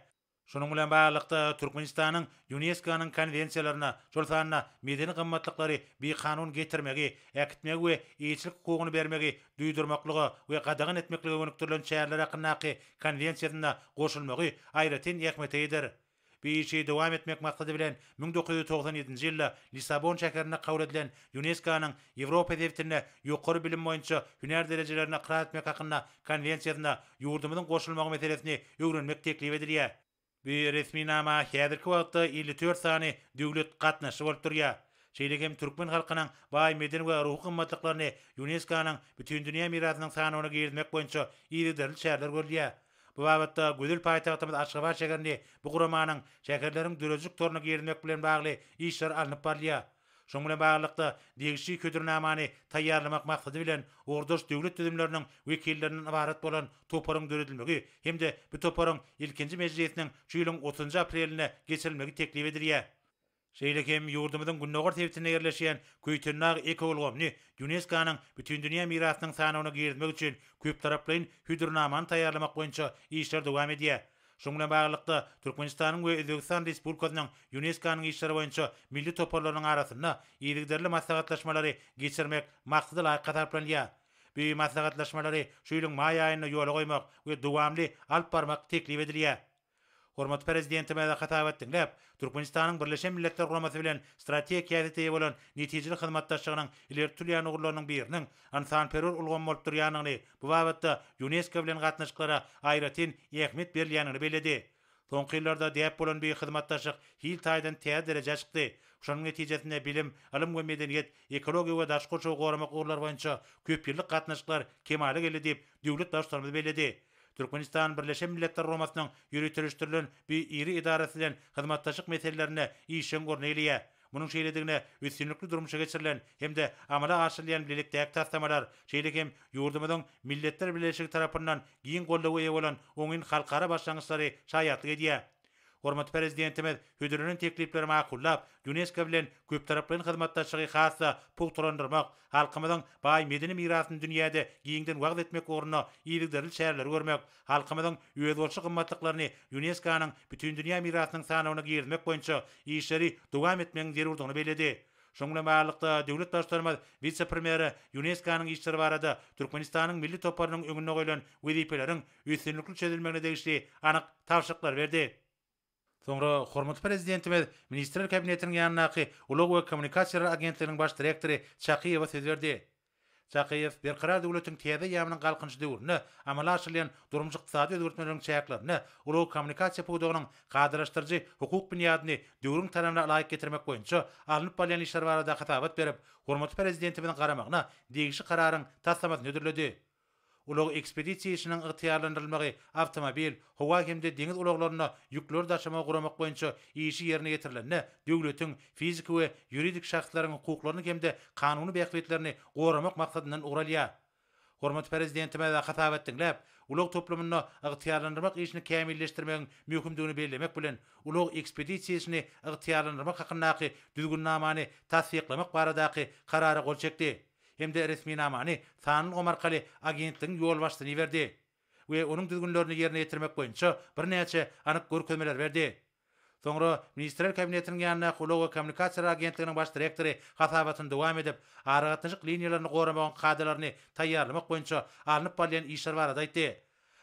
Şunuň bilen baglylykda, Türkmenistanyň Ýunesko-nyň konwensiýalaryna, şol sanda medeni gymmatlyklary bikanun getirmegi, äkitmegi we eýeçilik hukugyny bermegi duýdurmaklyga we gadagan etmeklige gönükdirilen çäreler hakyndaky Konwensiýasynda goşulmagy aýratyn ähmiýete eýedir. Bu işi dowam etmek maksady bilen, 1997-nji ýylda Lissabon şäherinde kabul edilen Ýunesko-nyň Ýewropa sebitinde ýokary bilim boýunça hünär derejelerini ykrar etmek hakynda Konwensiýasyna ýurdumyzyň goşulmagy meselesini öwrenmek teklip edilýär. Bu resminama häzirki wagtda 54 sany döwlet gatnaşyjy bolup durýar. Şeýle hem türkmen halkynyň baý medeni we ruhy gymmatlyklaryny Ýunesko-nyň Bütindünýä mirasynyň sanawyna girizmek boýunça yzygiderli çäreler görülýär. Bu babatda gözel paýtagtymyz Aşgabat şäherini bu guramanyň şäherleriň döredijilik toruna girizmek bilen bagly işler alnyp barylýar. Şunuň bilen baglylykda, degişli hödürnamany taýýarlamak maksady bilen, ugurdaş döwlet düzümleriniň wekillerinden ybarat bolan toparyň döredilmegi hem-de bu toparyň ilkinji mejlisiniň şu ýylyň otuzynjy aprelinde geçirilmegi teklip edilýär. Şeýle hem ýurdumyzyň gündogar sebitinde ýerleşýän Köýtendag ekoulgamyny Ýunesko-nyň Bütindünýä mirasynyň sanawyna girizmek üçin köptaraplaýyn hödürnamany taýýarlamak boýunça işler dowam edýär. Şunuň bilen baglylykda, Türkmenistanyň we Özbegistan Respublikasynyň Ýunesko-nyň işleri boýunça milli toparlarynyň arasynda yzygiderli maslahatlaşmalary geçirmek maksada laýyk hasaplanylýar. Bu maslahatlaşmalary şu ýylyň maý aýynda ýola goýmak we dowamly alyp barmak teklip edilýär. Hormatly Prezidentimiz hasabat diňläp, Türkmenistanyň Birleşen Milletler Guramasy bilen strategik häsiýete eýe bolan netijeli hyzmatdaşlygynyň ileri tutulýan ugurlarynyň biriniň ynsanperwer ulgamy bolup durýandygyny, bu babatda Ýunesko bilen gatnaşyklara aýratyn ähmiýet berilýändigini belledi. Soňky ýyllarda däp bolan bu hyzmatdaşlyk hil taýdan täze derejä çykdy. Şonuň netijesinde bilim, ylym we medeniýet, ekologiýa we daşky gurşawy goramak ugurlary boýunça köpýyllyk gatnaşyklar kemala geldi diýip, döwlet Baştutanymyz belledi. Türkmenistan Birleşen Milletler Guramasynyň ýöriteleşdirilen bu iri edarasy bilen hyzmatdaşlyk meselelerinde işjeň orun eýeleýär. Munuň şeýledigine üstünlikli durmuşa geçirilen hem-de amala aşyrylýan bilelikdäki taslamalar, şeýle hem ýurdumyzyň Milletler Bileleşigi tarapyndan giň goldawa eýe bolan oňyn halkara başlangyçlary şaýatlyk edýär. Hormatly Prezidentimiz hödürlenen teklipleri makullap, Ýunesko bilen köptaraplaýyn hyzmatdaşlygy has-da pugtalandyrmak, halkymyzyň baý medeni mirasyny dünýäde giňden wagyz etmek ugrunda yzygiderli çäreleri görmek, halkymyzyň özboluşly gymmatlyklaryny Ýunesko-nyň Bütindünýä mirasynyň sanawyna girizmek boýunça işleri dowam etmegiň zerurdygyny belledi. Şunuň bilen baglylykda, döwlet Baştutanymyz wise-premýere Ýunesko-nyň işleri barada Türkmenistanyň milli toparynyň öňünde goýlan wezipeleriň üstünlikli çözülmegine degişli anyk tabşyryklary berdi. Soňra hormatly Prezidentimiz Ministrler Kabinetiniň ýanyndaky Ulag we kommunikasiýalar agentliginiň baş direktory Çakyýewe söz berdi. Çakyýew Berkarar döwletiň täze eýýamynyň Galkynyşy döwründe amala aşyrylýan durmuş-ykdysady özgertmeleriň çäklerinde ulag-kommunikasiýa pudagynyň kadalaşdyryjy hukuk binýadyny döwrüň talabyna laýyk getirmek boýunça alnyp barylýan işler barada hasabat berip, hormatly Prezidentimiziň garamagyna degişli Kararyň taslamasyny hödürledi. Ulag-ekspedisiýa işiniň ygtyýarlandyrylmagy awtomobil, howa hem-de deňiz ulaglarynda ýükleri daşamagy guramak boýunça işi ýerine ýetirilende döwletiň, fiziki we ýuridik şahslaryň hukuklaryny hem-de kanuny bähbitlerini goramak maksadyndan ugur alýar. Hormatly Prezidentimiz hasabat diňläp, ulag toplumynda ygtyýarlandyrmak işini kämilleşdirmegiň möhümdigini bellemek bilen, ulag-ekspedisiýa işini ygtyýarlandyrmak hakyndaky Düzgünnamany tassyklamak baradaky Karara gol çekdi. hem-de resminamany sanly ulgam arkaly agentligiň ýolbaşçysyna iberdi we onuň düzgünlerini ýerine ýetirmek boýunça birnäçe anyk görkezmeleri berdi. Soňra Ministrler Kabinetiniň ýanyndaky Ulag we kommunikasiýalar agentliginiň baş direktory hasabatyny dowam edip, aragatnaşyk liniýalaryny goramagyň kadalaryny taýýarlamak boýunça alnyp barylýan işler barada aýtdy.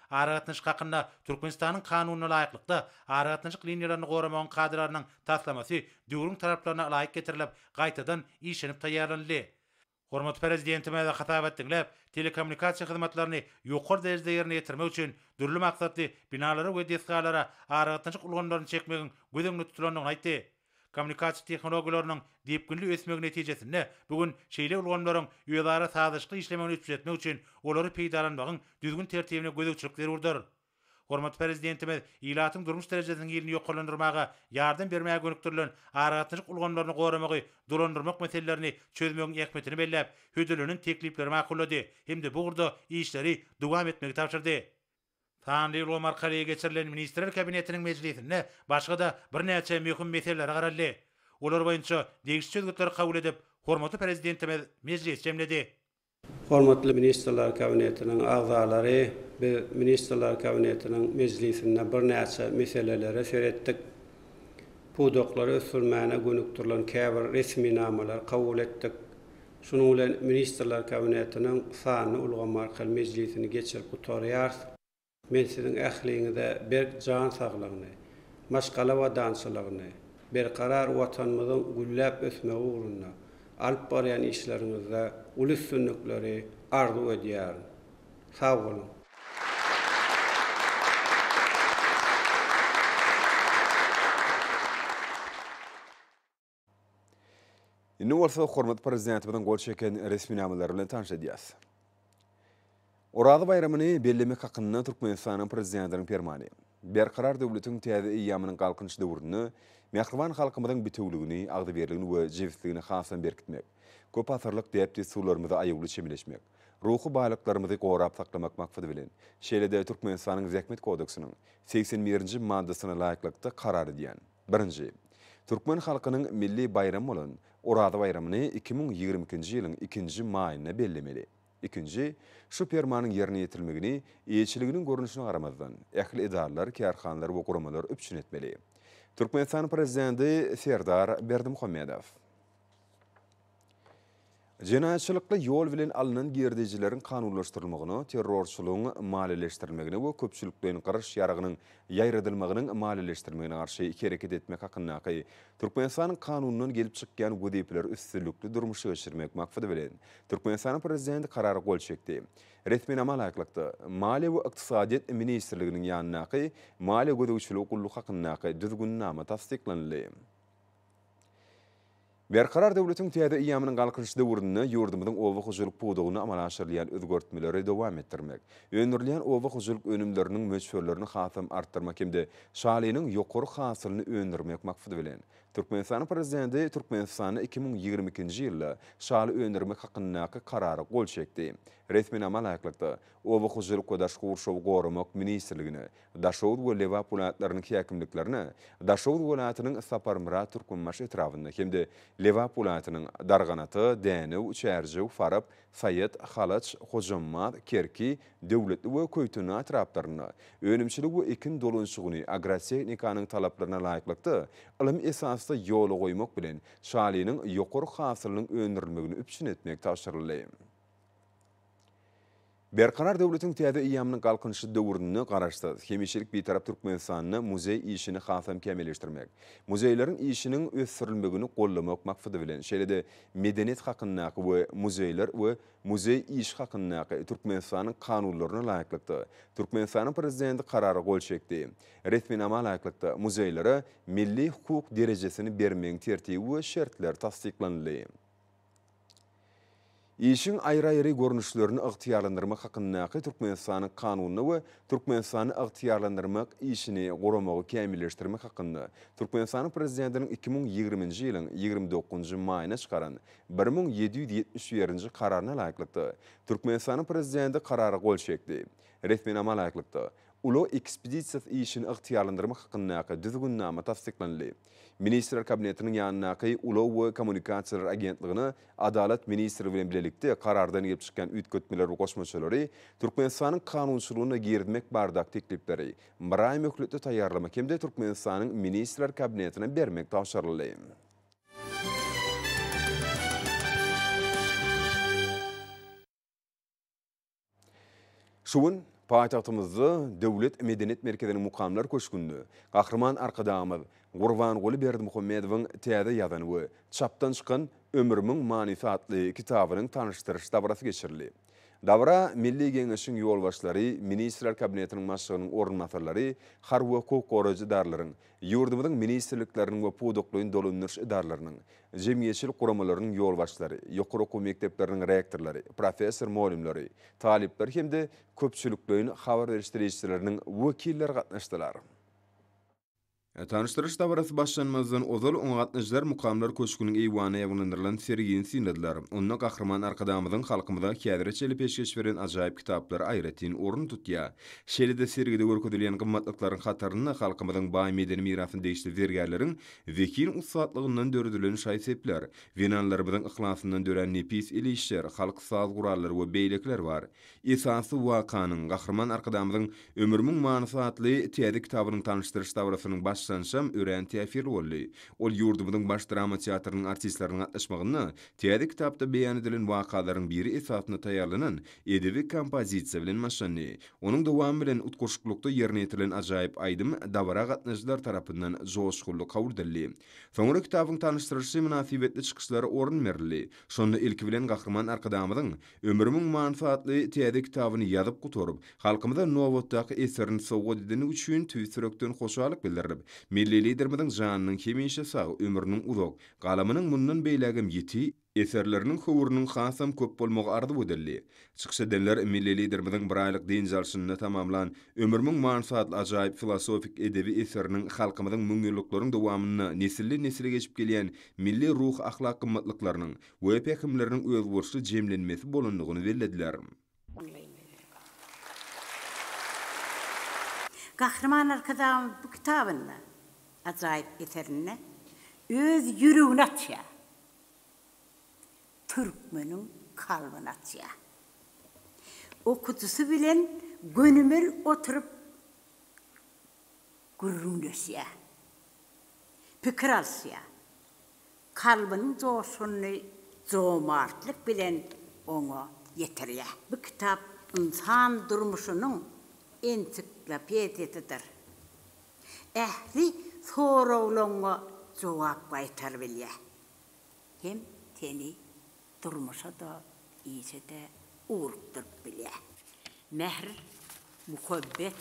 Aragatnaşyk hakynda Türkmenistanyň Kanunyna laýyklykda, aragatnaşyk liniýalaryny goramagyň kadalarynyň taslamasy döwrüň talaplaryna laýyk getirilip, gaýtadan işlenip taýýarlanyldy. Hormatly Prezidentimiz hasabat diňläp, telekommunikasiýa hyzmatlaryny ýokary derejede ýerine ýetirmek üçin dürli maksatly binalara we desgalara aragatnaşyk ulgamlaryny çekmegiň göz öňünde tutulandygyny aýtdy. Kommunikasiýa tehnologiýalarynyň depginli ösmegi netijesinde bu gün şeýle ulgamlaryň özara sazlaşykly işlemegini üpjün etmek üçin olary peýdalanmagyň düzgün-tertibine gözegçilik zerurdyr. Hormatly Prezidentimiz ilatyň durmuş derejesiniň hilini ýokarlandyrmaga ýardam bermäge gönükdirilen aragatnaşyk ulgamlaryny goramagy dolandyrmak meselelerini çözmegiň ähmiýetini belläp, hödürlenen teklipleri makullady hem-de bu ugurda işleri dowam etmegi tabşyrdy. Sanly ulgam arkaly geçirilen Ministrler Kabinetiniň mejlisinde başga-da birnäçe möhüm meselelere garaldy. Olar boýunça degişli çözgütleri kabul edip, hormatly Prezidentimiz mejlisi jemledi. Hormatly Ministrler Kabinetiniň agzalary, biz Ministrler Kabinetiniň mejlisinde birnäçe meselelere seretdik. Pudaklary ösdürmäne gönükdirilen käbir resminamalary kabul etdik. Şunuň bilen Ministrler Kabinetiniň sanly ulgam arkaly mejlisini geçirip gutarýarys. Men siziň ähliňize berk jan saglygyny, maşgala abadançylygyny, berkarar Watanymyzyň gülläp ösmegi ugrunda alyp barýan işleriňizde uly üstünlikleri arzuw edýärin. Sag boluň! Indi bolsa hormatly Prezidentimiziň gol çeken resminamalary bilen tanyş edýäris. Oraza baýramyny bellemek hakynda Türkmenistanyň Prezidentiniň Permany. Berkarar döwletiň täze eýýamynyň Galkynyş döwründe mähriban halkymyzyň bitewüligini, agzybirligini we jebisligini hasam berkitmek, köpasyrlyk däp-dessurlarymyza aýawly çemeleşmek, ruhy baýlyklarymyzy gorap saklamak maksady bilen, şeýle-de Türkmenistanyň Zähmet kodeksiniň segsen birinji maddasyna laýyklykda karar edýän. Birinji. Türkmen halkynyň milli baýramy bolan Oraza baýramyny 2022-nji ýylyň ikinji maýynda bellemeli. Ikinji. Şu Permanyň ýerine ýetirilmegini eýeçiliginiň görnüşine garamazdan, ähli edaralar, kärhanalar we guramalar üpjün etmeli. Türkmenistanyň Prezidenti Serdar Berdimuhamedow. Jenaýatçylykly ýol bilen alnan girdejileriň kanunlaşdyrylmagyna, terrorçylygyň maliýeleşdirilmegine we köpçülikleýin gyryş ýaragynyň ýaýradylmagynyň maliýeleşdirilmegine garşy hereket etmek hakyndaky Türkmenistanyň Kanunyndan gelip çykýan wezipeleri üstünlikli durmuşa geçirmek maksady bilen, Türkmenistanyň Prezidenti Karara gol çekdi. Resminama laýyklykda, Maliýe we ykdysadyýet ministrliginiň ýanyndaky Maliýe gözegçiligi gullugy hakyndaky Düzgünnama tassyklanyldy. Berkarar döwletiň täze eýýamynyň Galkynyş döwründe ýurdumyzyň oba hojalyk pudagynda amala aşyrylýan özgertmeleri dowam etdirmek, öndürilýän oba hojalyk önümleriniň möçberlerini hasam artdyrmak hem-de şalynyň ýokary hasylyny öndürmek maksady bilen, Türkmenistanyň Prezidenti Türkmenistanda 2022-nji ýylda şaly öndürmek hakyndaky Karara gol çekdi. Resminama laýyklykda, Oba hojalyk we daşky gurşawy goramak ministrligine, Daşoguz we Lebap welaýatlarynyň häkimliklerine, Daşoguz welaýatynyň Saparmyrat Türkmenbaşy etrabynda hem-de Lebap welaýatynyň Darganata, Dänew, Çärjew, Farap, Saýat, Halaç, Hojambaz, Kerki, Döwletli we Köýtendag etraplarynda önümçilik we ekin dolanyşygyny agrotehnikanyň talaplaryna laýyklykda ylym esasda ýola goýmak bilen, şalynyň ýokary hasylynyň öndürilmegini üpjün etmek tabşyryldy. Berkarar döwletiň täze eýýamynyň Galkynyşy döwründe Garaşsyz, hemişelik Bitarap Türkmenistanda muzeý işini hasam kämilleşdirmek, muzeýleriň işiniň ösdürilmegini goldamak maksady bilen, şeýle-de Medeniýet hakyndaky we Muzeýler we muzeý işi hakyndaky Türkmenistanyň Kanunlaryna laýyklykda, Türkmenistanyň Prezidenti Karara gol çekdi. Resminama laýyklykda, muzeýlere milli hukuk derejesini bermegiň tertibi we şertleri tassyklanyldy. Işiň aýry-aýry görnüşlerini ygtyýarlandyrmak hakyndaky Türkmenistanyň Kanunyna we Türkmenistanda ygtyýarlandyrmak işini guramagy kämilleşdirmek hakynda Türkmenistanyň Prezidentiniň 2020-nji ýylyň 29-njy maýynda çykaran 1771-nji Kararyna laýyklykda, Türkmenistanyň Prezidenti Karara gol çekdi. Resminama laýyklykda, Ulag ekspedisiýasy işini ygtyýarlandyrmak hakyndaky Düzgünnama tassyklanyldy. Ministrler Kabinetiniň ýanyndaky Ulag we kommunikasiýalar agentligine Adalat ministrligi bilen bilelikde Karardan gelip çykýan üýtgetmeleri we goşmaçalary Türkmenistanyň kanunçylygyna girizmek baradaky teklipleri bir aý möhletde taýýarlamak hem-de Türkmenistanyň Ministrler Kabinetine bermek tabşyryldy. Şu gün paýtagtymyzda Döwlet medeniýet merkeziniň Mukamlar köşgünde Gahryman Arkadagymyz Gurbanguly Berdimuhamedowyň täze ýazan we çapdan çykan Ömrümiň manysy atly kitabynyň tanyşdyryş dabarasy geçirildi. Dabara Milli Geňeşiň ýolbaşçylary, Ministrler Kabinetiniň Başlygynyň orunbasarlary, harby we hukuk goraýjy edaralaryň, ýurdumyzyň ministrlikleriniň we pudaklaýyn dolandyryş edaralarynyň, jemgyýetçilik guramalarynyň ýolbaşçylary, ýokary okuw mekdepleriniň rektorlary, professor-mugallymlary, talyplar hem-de köpçülikleýin habar beriş serişdeleriniň wekilleri gatnaşdylar. Tanyşdyryş dabarasy başlanmazdan ozal, oňa gatnaşyjylar Mukamlar köşgüniň eýwanynda ýaýbaňlandyrylan sergini synladylar. Onda Gahryman Arkadagymyzyň halkymyza häzire çenli peşgeş beren ajaýyp kitaplary aýratyn orun tutýar. Şeýle-de sergide görkezilýän gymmatlyklaryň hatarynda halkymyzyň baý medeni mirasyna degişli zergärleriň zehin ussatlygyndan döredilen şaý-sepler, zenanlarymyzyň yhlasyndan dörän nepis el işler, halk saz gurallary we beýlekiler bar. Esasy wakanyň, Gahryman Arkadagymyzyň Ömrümiň manysy atly täze kitabynyň tanyşdyryş dabarasynyň başlanyşam örän täsirli boldy. Ol ýurdumyzyň Baş drama teatrynyň artistleriniň gatnaşmagynda täze kitapda beýan edilen wakalaryň biri esasynda taýýarlanan edebi kompozisiýa bilen başlandy. Onuň dowamy bilen utgaşyklykda ýerine ýetirilen ajaýyp aýdym dabara gatnaşyjylar tarapyndan joşgunly kabul edildi. Soňra kitabyň tanyşdyrylyşy mynasybetli çykyşlara orun berildi. Şonda ilki bilen Gahryman Arkadagymyzyň Ömrümiň manysy atly täze kitabyny ýazyp gutaryp, halkymyza nobatdaky eserini sowgat edeni üçin tüýs ýürekden hoşallyk bildirilip, Milli Liderimiziň janynyň hemişe sag, ömrüniň uzak, galamynyň mundan beýlägem ýiti, eserleriniň höwrüniň hasam köp bolmagy arzuw edildi. Çykyş edenler Milli Liderimiziň bir aýlyk dynç alşynda tamamlan Ömrümiň manysy atly ajaýyp filosofik edebi eseriniň halkymyzyň müňýyllyklaryň dowamynda nesilden-nesile geçip gelýän milli ruhy-ahlak gymmatlyklarynyň we pähimleriniň özboluşly jemlenmesi bolandygyny bellediler. Gahryman Arkadagymyz bu kitabynda, ajaýyp eserinde öz ýüregini açýar, türkmeniň kalbyny açýar. Okyjysy bilen gönümel oturyp gürrüňleşýär, pikir alyşýar. Kalbynyň joşgunyny jomartlyk bilen oňa ýetirýär. Bu kitap ynsan durmuşynyň ensiklopediýasydyr. Ähli soraglaryňa jogap gaýtaryp bilýär. Hem seni durmuşa-da, işe-de ugrukdyryp bilýär. Mähir, muhabbet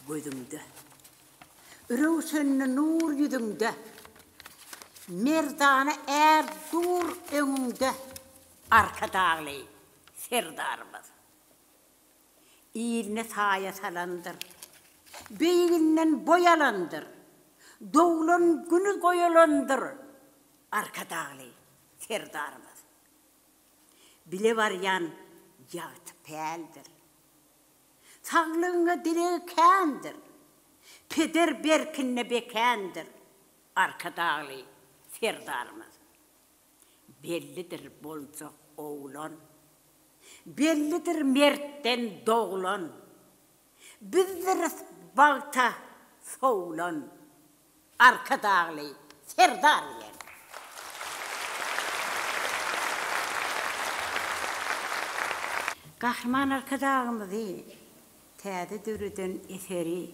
gözüňde. Röwşenli nur ýüzüňde. Merdana är dur öňüňde. Arkadagly Serdarymyz. Iline saýa salandyr. Beýiginden boý alandyr. Doglan güni goýalandyr. Arkadagly Serdarymyz. Bile barýan ýagty päldir. Saglygyňa dileg kändir. Peder berkinde bekändir Arkadagly Serdarymyz. Bellidir boljak oglan. Bellidir mertden doglan. Bizdiris bagta sowlan. Arkadagly Serdar bilen. Gahryman Arkadagymyzy täze döreden eseri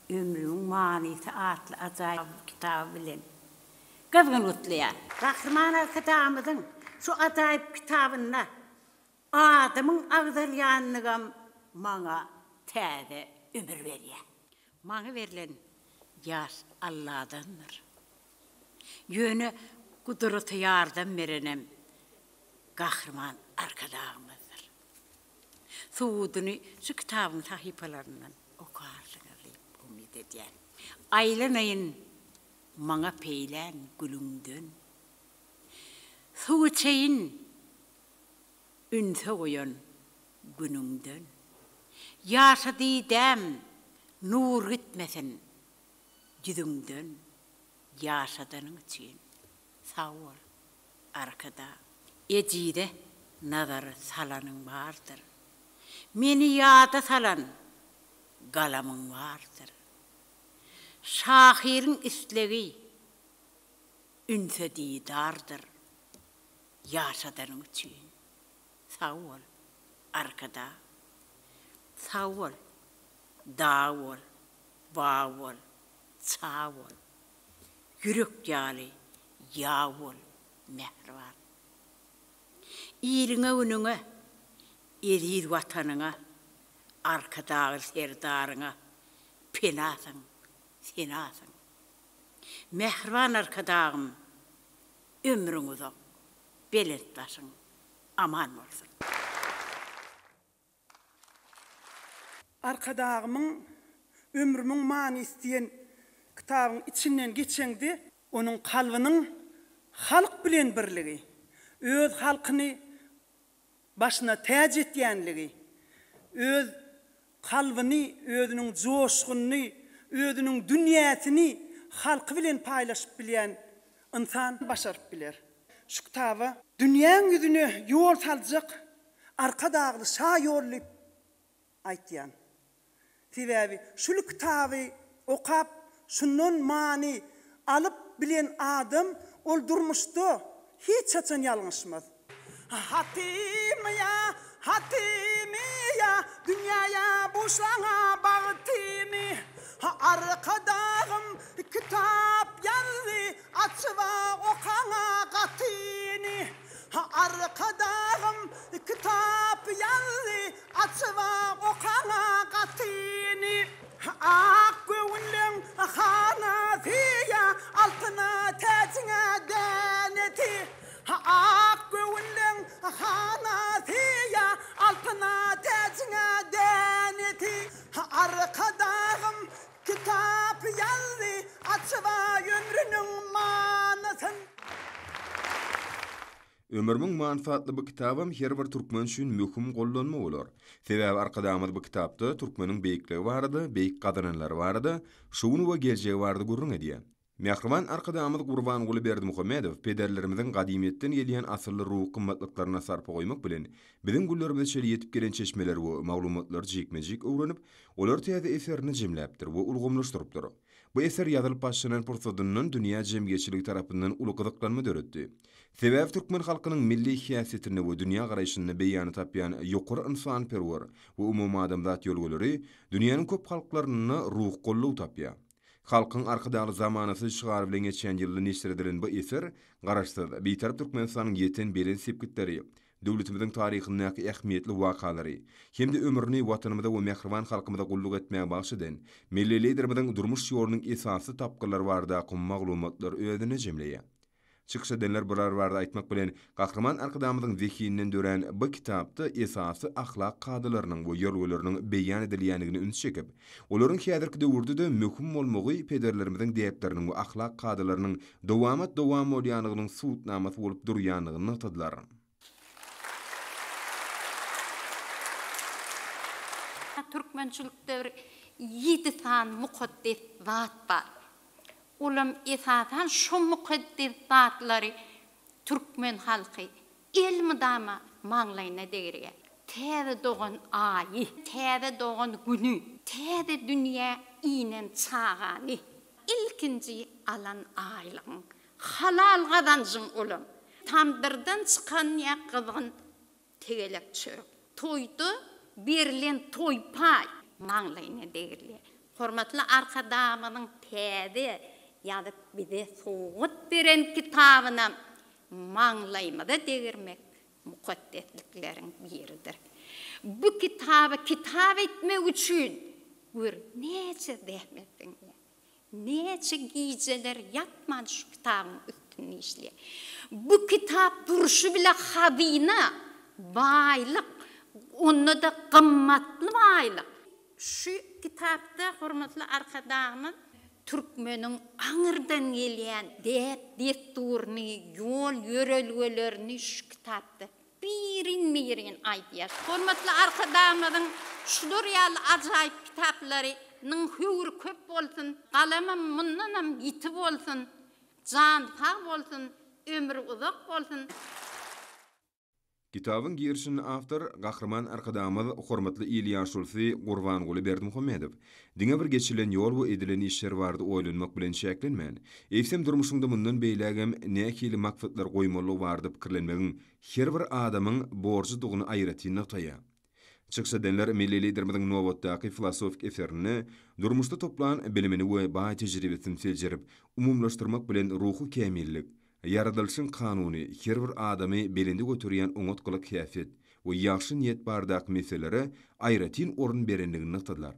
Ömrümiň manysy atly ajaýyp kitaby bilen gyzgyn gutlaýar. Gahryman Arkadagymyzyň şu ajaýyp kitabynda adymyň agzalýanlygam maňa täze ömür berýär. Maňa berlen ýaş Alladandyr. Ýöne gudrata ýardam berenem Gahryman Arkadagymyzdyr. Subudyny şu kitabyň sahypalaryndan okarsyňyz diýip umyt edýän. Aýlanaýyn maňa peýlän gülüňden. Suw içeýin ünse goýan günüňden. Ýaşa didäm, nur gitmesin ýüzüňden, Ýaşadanyň üçin sag bol, Arkadag. Ejize nazar salanyň bardyr. Meni ýada salan galamyň bardyr. Şahyryň islegi ünse didardyr. Ýaşadanyň üçin sag bol, Arkadag. Sag bol, dag bol, bag bol, çag bol. Ýürek ýaly ýag bol, mähriban. Iliňe-günüňe. Eziz Watanyňa, Arkadagly Serdaryňa penasyň, senasyň. Mähriban Arkadagym, ömrüň uzak, belent başyň aman bolsun! Arkadagymyň Ömrümiň manysy diýen kitabyň içinden geçeňde, onuň kalbynyň halk bilen birligi, öz halkyny başyna täç etýänligi, öz kalbyny, özüniň joşgunyny, özüniň dünýäsini halky bilen paýlaşyp bilýän ynsan başaryp biler. Şu kitaba dünýäň ýüzüne ýol saljak Arkadagly şa ýol diýip aýtýan. Sebäbi şul kitaby okap şundan many alyp bilen adam ol durmuşda hiç haçan ýalňyşmaz. Hatymy ýa, hatymy ýa, dünýäýe buşlaňa bagtymy. Arkadagym kitap ýazdy, açyba okaňa gatyny. Arkadagym kitap ýazdy, Açyba okaňa gatyny. Ak göwünleň hanasy ýa, Altyna täjiňe dänesi. Ak göwünleň hanasy ýa, Altyna täjiňe dänesi. Arkadagym Kitap ýazdy açyba ömrüniň manysyn. Ömrümiň manysy atly bu kitabam her bir türkmen üçin möhüm gollanma bolar. Sebäbi Arkadagymyz bu kitapda türkmeniň beýikligi barada, beýik gazananlary barada, şu güni we geljegi barada gürrüň edýär. Mähriban Arkadagymyz Gurbanguly Berdimuhamedow pederlerimiziň gadymyýetden gelýän asylly ruhy gymmatlyklaryna sarpa goýmak bilen, biziň günlerimize çenli ýetip gelen çeşmeleri we maglumatlary jikme-jik öwrenip, olary täze eserinde jemläpdir we ulgamlaşdyrypdyr. Bu eser ýazylyp başlanan pursadyndan dünýä jemgyýetçiligi tarapyndan uly gyzyklanma döretdi. Sebäbi türkmen halkynyň milli häsiýetinde we dünýä garaýşynda beýany tapýan ýokary ynsanperwer we umumadamzat ýörelgeleri dünýäniň köp halklarynda ruhy goldaw tapýar. Halkyň Arkadagly zamanasy şygary bilen geçen ýylda neşir edilen bu eser Garaşsyz, Bitarap Türkmenistanyň ýeten belent sepgitleri, döwletimiziň taryhyndaky ähmiýetli wakalary hem-de ömrüni Watanymyza we mähriban halkymyza gulluk etmäge bagyş eden Milli Liderimiziň durmuş ýolunyň esasy tapgyrlary baradaky maglumatlary özünde jemleýär. Çykyş edenler bular barada aýtmak bilen, Gahryman Arkadagymyzyň zehininden dörän bu kitapda esasy ahlak kadalarynyň we ýörelgeleriniň beýan edilýändigine üns çekip, olaryň häzirki döwürde-de möhüm bolmagy pederlerimiziň däpleriniň we ahlak kadalarynyň dowamat-dowam bolýandygynyň subutnamasy bolup durýandygyny nygtadylar. Türkmençilikde bir ýedi sany mukaddes zat bar. Olam esasan şo mukaddes zatlary türkmen halky elmydama maňlaýyna degirýär. Täze dogan Aýy, täze dogan Güni, täze dünýä inen çagany, ilkinji alan aýlygyň, halal gazanjyň olam, tamdyrdan çykan ýa gyzgyn Tegelek çörek. Toýda berlen toý paý maňlaýyna degrilýär. Hormatly Arkadagymyzyň täze ýazyp bize sowgat beren kitabynam maňlaýymyza degirmek mukaddeslikleriň biridir. Bu kitaby kitap etmek üçin gör näçe zähmet siňýär. Näçe gijeler ýatman şu kitabyň üstünde işleýär. Bu kitap durşy bile hazyna, baýlyk, onda-da gymmatly baýlyk. Şu kitapda hormatly Arkadagymyz türkmeniň aňyrdan gelýän däp-dessuryny, ýol-ýörelgelerini şu kitapda Birin-birin aýdýar. Hormatly Arkadagymyzyň şular ýaly ajaýyp kitaplary nyň höwri köp bolsun, galamam mundanam ýiti bolsun, jany sag bolsun, ömri uzak bolsun. Kitabyň girişinde awtor Gahryman Arkadagymyz hormatly il ýaşulusy Gurbanguly Berdimuhamedow diňe bir geçilen ýol we edilen işler barada oýlanmak bilen çäklenmän, eýsem durmuşyňda mundan beýlägem nähili maksatlar goýmalydygy barada pikirlenmegiň her bir adamyň borjudygyny aýratyn nygtaýar. Çykyş edenler Milli Liderimiziň nobatdaky filosofik eserinde durmuşda toplan bilimini we baý tejribesini seljerip, umumylaşdyrmak bilen ruhy kämillik, ýaradylyşyň kanuny, her bir adamy belende göterýän oňat gylyk-häsiýet. we ýagşy niýet baradaky meselelere aýratyn orun berendigini nygtadylar.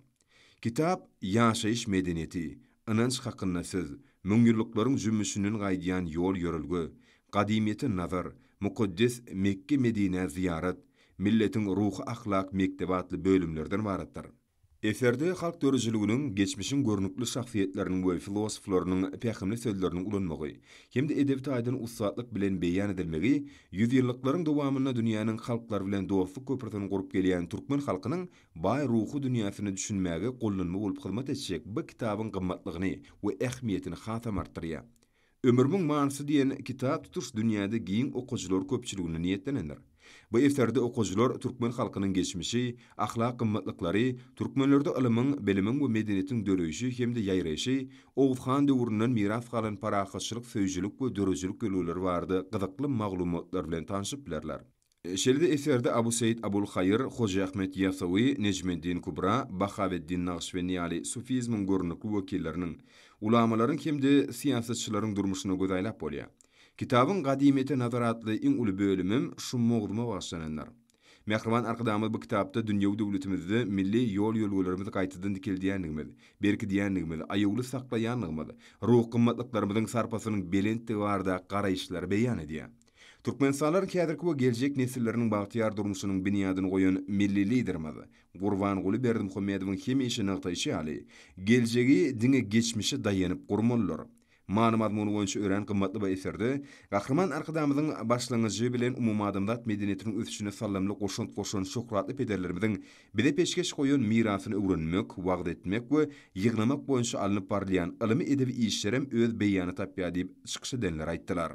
Kitap Ýaşaýyş medeniýeti, Ynanç hakynda söz, Müňýyllyklaryň jümmüşinden gaýdýan ýol-ýörelge, Gadymyýete nazar, Mukaddes Mekge-Medinä zyýarat, Milletiň ruhy-ahlak mekdebi atly bölümlerden ybaratdyr. Eserde halk döredijiliginiň, geçmişiň görnükli şahsyýetleriniň we filosoflarynyň pähimli sözleriniň ulanmagy hem-de edebi taýdan ussatlyk bilen beýan edilmegi ýüzýyllyklaryň dowamynda dünýäniň halklary bilen dostluk köprüsini gurup gelýän türkmen halkynyň baý ruhy dünýäsine düşünmäge gollanma bolup hyzmat etjek bu kitabyň gymmatlygyny we ähmiýetini hasam artdyrýar. Ömrümiň manysy diýen kitap tutuş dünýäde giň okyjylar köpçüligine niýetlenendir. Bu eserde okyjylar türkmen halkynyň geçmişi, ahlak gymmatlyklary, türkmenlerde ylymyň, bilimiň we medeniýetiň döreýşi hem-de ýaýraýşy, Oguz han döwründen miras galan parahatçylyk söýüjilik we döredijilik ýörelgeleri barada gyzykly maglumatlar bilen tanşyp bilerler. Şeýle-de eserde Abu Seýit Abul Haýyr, Hoja Ahmet Ýasawy, Nejmeddin Kubra, Bahaweddin Nagyşbendi ýaly sufizmiň görnükli wekilleriniň, ulamalaryň hem-de syýasatçylaryň durmuşyna göz aýlap bolýar. Kitabyň Gadymyýete nazar atly iň uly bölümem şu mowzuma bagyşlanandyr. Mähriban Arkadagymyz bu kitapda dünýewi döwletimizde milli ýol-ýörelgelerimizi gaýtadan dikeldýändigimiz, berkidýändigimiz, aýawly saklaýandygymyz, ruhy gymmatlyklarymyzyň sarpasynyň belentdigi baradaky garaýyşlary beýan edýär. Türkmenistanlylaryň häzirki we geljek nesilleriniň bagtyýar durmuşynyň binýadyny goýan milli Liderimiz Gurbanguly Berdimuhamedowyň hemişe nygtaýşy ýaly, geljegi diňe geçmişe daýanyp gurmalydyr. Many-mazmuny boýunça örän gymmatly bu eserde Gahryman Arkadagymyzyň başlangyjy bilen umumadamzat medeniýetiniň ösüşine saldamly goşant goşan şöhratly pederlerimiziň bize peşgeş goýan mirasyny öwrenmek, wagyz etmek we ýygnamak boýunça alnyp barylýan ylmy-edebi işlerem öz beýanyny tapýar diýip, çykyş edenler aýtdylar.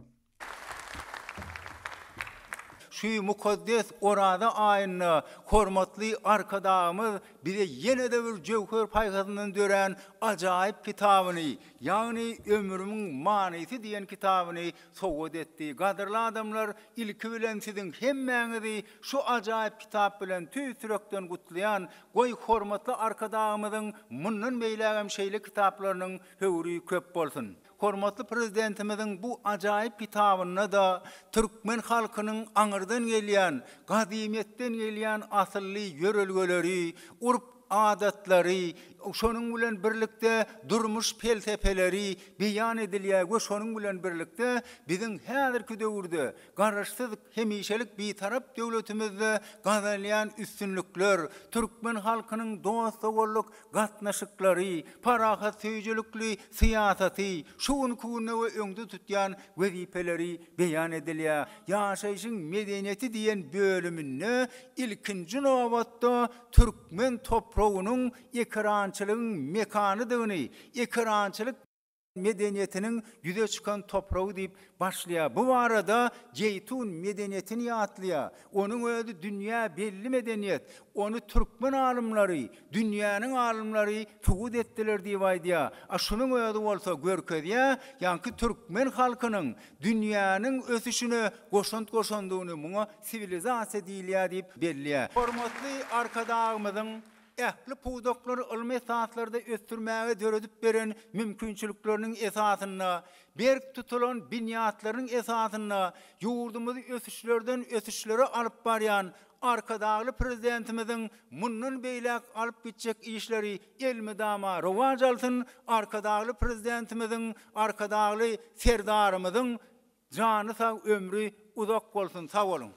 Şu mukaddes Oraza aýynda hormatly Arkadagymyz bize ýene-de bir jöwher paýhasyndan dörän ajaýyp kitabyny, ýagny Ömrümiň manysy diýen kitabyny sowgat etdi. Gadyrly adamlar, ilki bilen siziň hemmäňizi şu ajaýyp kitap bilen tüýs ýürekden gutlaýan. Goý, hormatly Arkadagymyzyň mundan beýlägem şeýle kitaplarynyň höwri köp bolsun! Hormatly Prezidentimiziň bu ajaýyp kitabynda-da türkmen halkynyň aňyrdan gelýän, gadymyýetden gelýän asylly ýörelgeleri, urp-adatlary, şonuň bilen birlikde durmuş pelsepeleri beýan edilýär we şonuň bilen birlikde biziň häzirki döwürde Garaşsyz, hemişelik Bitarap döwletimizde gazanylýan üstünlikler, türkmen halkynyň dost-doganlyk gatnaşyklary, parahatsöýüjilikli syýasaty, şu günki günde we öňde tutýan wezipeleri beýan edilýär. Ýaşaýşyň medeniýeti diýen bölüminde ilkinji nobatda türkmen topragynyň ekerançylygyň mekanydygyny, ekerançylyk medeniýetiniň ýüze çykan topragy diýip başlaýar. Bu barada Jeýtun medeniýetini ýatlaýar. Onuň özi dünýä belli medeniýet. Ony türkmen alymlary, dünýäniň alymlary subut etdiler diýip aýdýar. A şunuň özi bolsa görkezýär, ýaňky türkmen halkynyň dünýäniň ösüşine goşant goşandygyny, muňa siwilizasiýa diýilýär diýip belleýär. Hormatly Arkadagymyzyň ähli pudaklary ylmy esaslarda ösdürmäge döredip beren mümkinçilikleriniň esasynda, berk tutulan binýatlarynyň esasynda ýurdumyzy ösüşlerden ösüşlere alyp barýan Arkadagly Prezidentimiziň mundan beýläk alyp gitjek işleri elmydama rowaç alsyn, Arkadagly Prezidentimiziň, Arkadagly Serdarymyzyň jany sag, ömri uzak bolsun, sag boluň!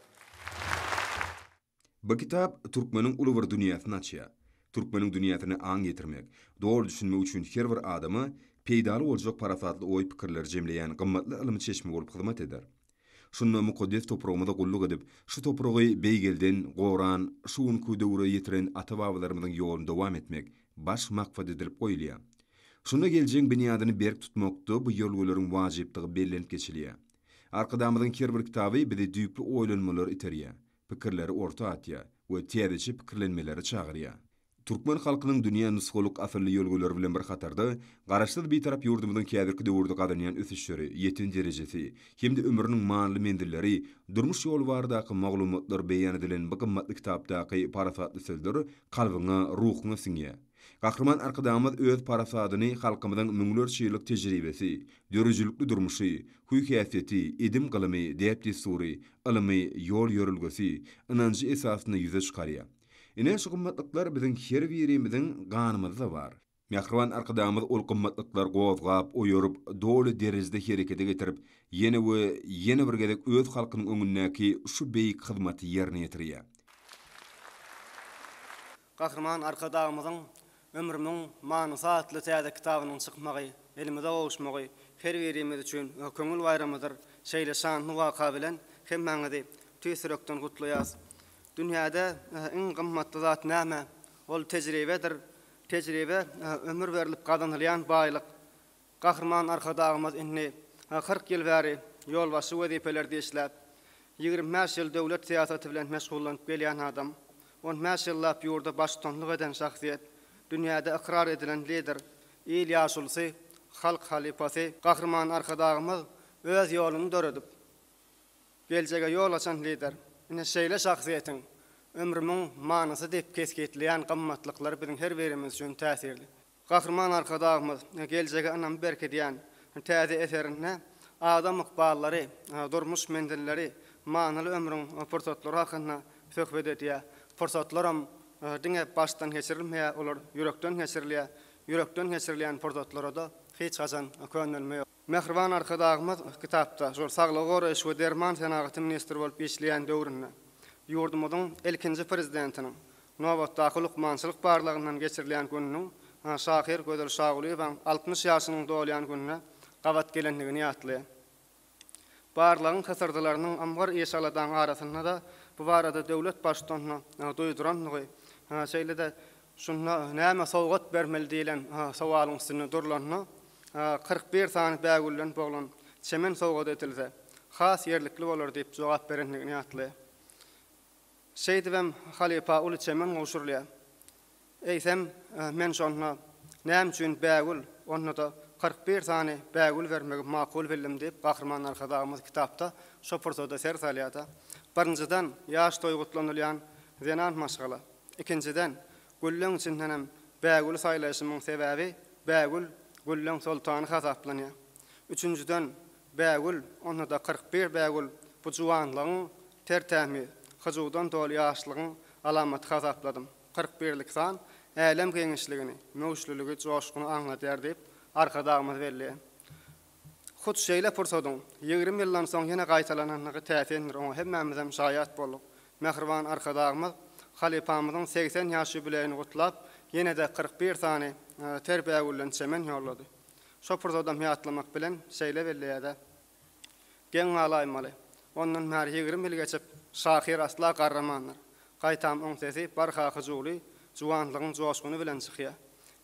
Bu kitap türkmeniň uly bir dünýäsini açýar. Türkmeniň dünýäsine aň ýetirmek, doly düşünmek üçin her bir adama peýdaly boljak parasatly oý-pikirleri jemleýän gymmatly ylmy çeşme bolup hyzmat eder. Şunda mukaddes topragymyza gulluk edip, şu topragy beýgelden, goran, şu günki döwre ýetiren ata-babalarymyzyň ýoluny dowam etmek baş maksat edilip goýulýar. Şunda geljegiň binýadyny berk tutmakda bu ýörelgeleriň wajypdygy bellenip geçilýär. Arkadagymyzyň her bir kitaby bizi düýpli oýlanmalara iterýär. pikirleri orta atýar we täzeçe pikirlenmelere çagyrýar. Türkmen halkynyň dünýä nusgalyk asylly ýörelgeleri bilen bir hatarda, Garaşsyz Bitarap ýurdumyzyň häzirki döwürde gazanýan ösüşleri, ýeten derejesi hem-de ömrüniň manyly menzilleri, durmuş ýoly baradaky maglumatlar beýan edilen bu gymmatly kitapdaky parasatly sözler kalbyňa, ruhuňa siňýär. Gahryman Arkadagymyz öz parasadyny halkymyzyň müňlerçe ýyllyk tejribesi, döredijilikli durmuşy, hüý-häsiýeti, edim-gylymy, däp-dessury, ylymy, ýol-ýörelgesi, ynanjy esasynda ýüze çykarýar. Ine, şu gymmatlyklar biziň her birimiziň ganymyzda bar. Mähriban Arkadagymyz ol gymmatlyklary gozgap, oýaryp, doly derejede herekete getirip, ýene we ýene bir gezek öz halkynyň öňündäki şu beýik hyzmaty ýerine ýetirýär. Gahryman Arkadagymyzyň Ömrümiň manysy atly täze kitabynyň çykmagy, elimize gowuşmagy her birimiz üçin köňül baýramydyr. Şeýle şanly waka bilen hemmäňizi tüýs ýürekden gutlaýas. Dünýäde iň gymmatly zat näme? Ol tejribedir. Tejribe ömür berlip gazanylýan baýlyk. Gahryman Arkadagymyz indi 40 ýyl bäri ýolbaşçy wezipelerde işläp, 25 ýyl döwlet syýasaty bilen meşgullanyp gelýän adam. On bäş ýyllap ýurda baştutanlyk eden şahsyýet, dünýäde ykrar edilen lider, il ýaşulusy, halk halypasy Gahryman Arkadagymyz öz ýoluny döredip, Geljege ýol açan Lider. Ine, şeýle şahsyýetiň ömrümiň manysy diýip kesgitleýän gymmatlyklary biziň her birimiz üçin täsirli. Gahryman Arkadagymyz geljege ynamy berkidýän täze eserinde adam ykballary, durmuş menzilleri, manyly ömrüň pursatlary hakynda söhbet edýär. Pursatlaram diňe başdan geçirilmeýär, olar ýürekden geçirilýär. Ýürekden geçirilýän pursatlara-da hiç haçan könelme ýok. Mähriban Arkadagymyz kitapda şol saglygy goraýyş we derman senagaty ministri bolup işleýän döwründe ýurdumyzyň ilkinji Prezidentiniň nobatdaky lukmançylyk barlagyndan geçirilýän gününiň şahyr Gözel Şagulyýewaň 60 ýaşynyň dolýan gününe gabat gelendigini ýatlaýar. Barlagyň hysyrdylarynyň ymgyr iş-aladaň arasynda-da bu barada döwlet Baştutanyna duýdurandygy, şeýle-de şunda näme sowgat bermeli diýlen sowalyň üstünde durlanda, 41 sany bägülden boglan çemen sowgat edilse, has ýerlikli bolar diýip jogap berendigini ýatlaýar. Şeýdibem halypa uly çemen gowşurylýar. Eýsem, men şonda näme üçin bägül, onda-da 41 sany bägül bermegi makul bildim diýip, Gahryman Arkadagymyz kitapda şo pursada ser salýar-da. Birinjiden, ýaş toý gutlanylýan zenan maşgala. Ikinjiden, gülleň içindenem bägüli saýlaýşymyň sebäbi, bägül gülleň soltany hasaplanýar. Üçünjiden, bägül, onda-da 41 bägül bu juwanlygyň ter-tämiz, hyjuwdan doly ýaşlygyň alamaty hasapladym. 41 lik san älem giňişligini, möwçlüligi, joşguny aňladýar diýip, Arkadagymyz belleýär. Hut şeýle pursadyň 20 ýyldan soň ýene gaýtalanandygy täsindir, oňa hemmämizem şaýat bolduk. Mähriban Arkadagymyz halypamyzyň 80 ýaş ýubileýini gutlap, ýene-de 41 sany ter bägülden çemen ýollady. Şo pursadam ýatlamak bilen şeýle belleýär-de, Geň galaýmaly. Ondan bäri 20 ýyl geçip, şahyr asla garramandyr. Gaýtam oň sesi barha hyjuwly, juwanlygyň joşguny bilen çykýar.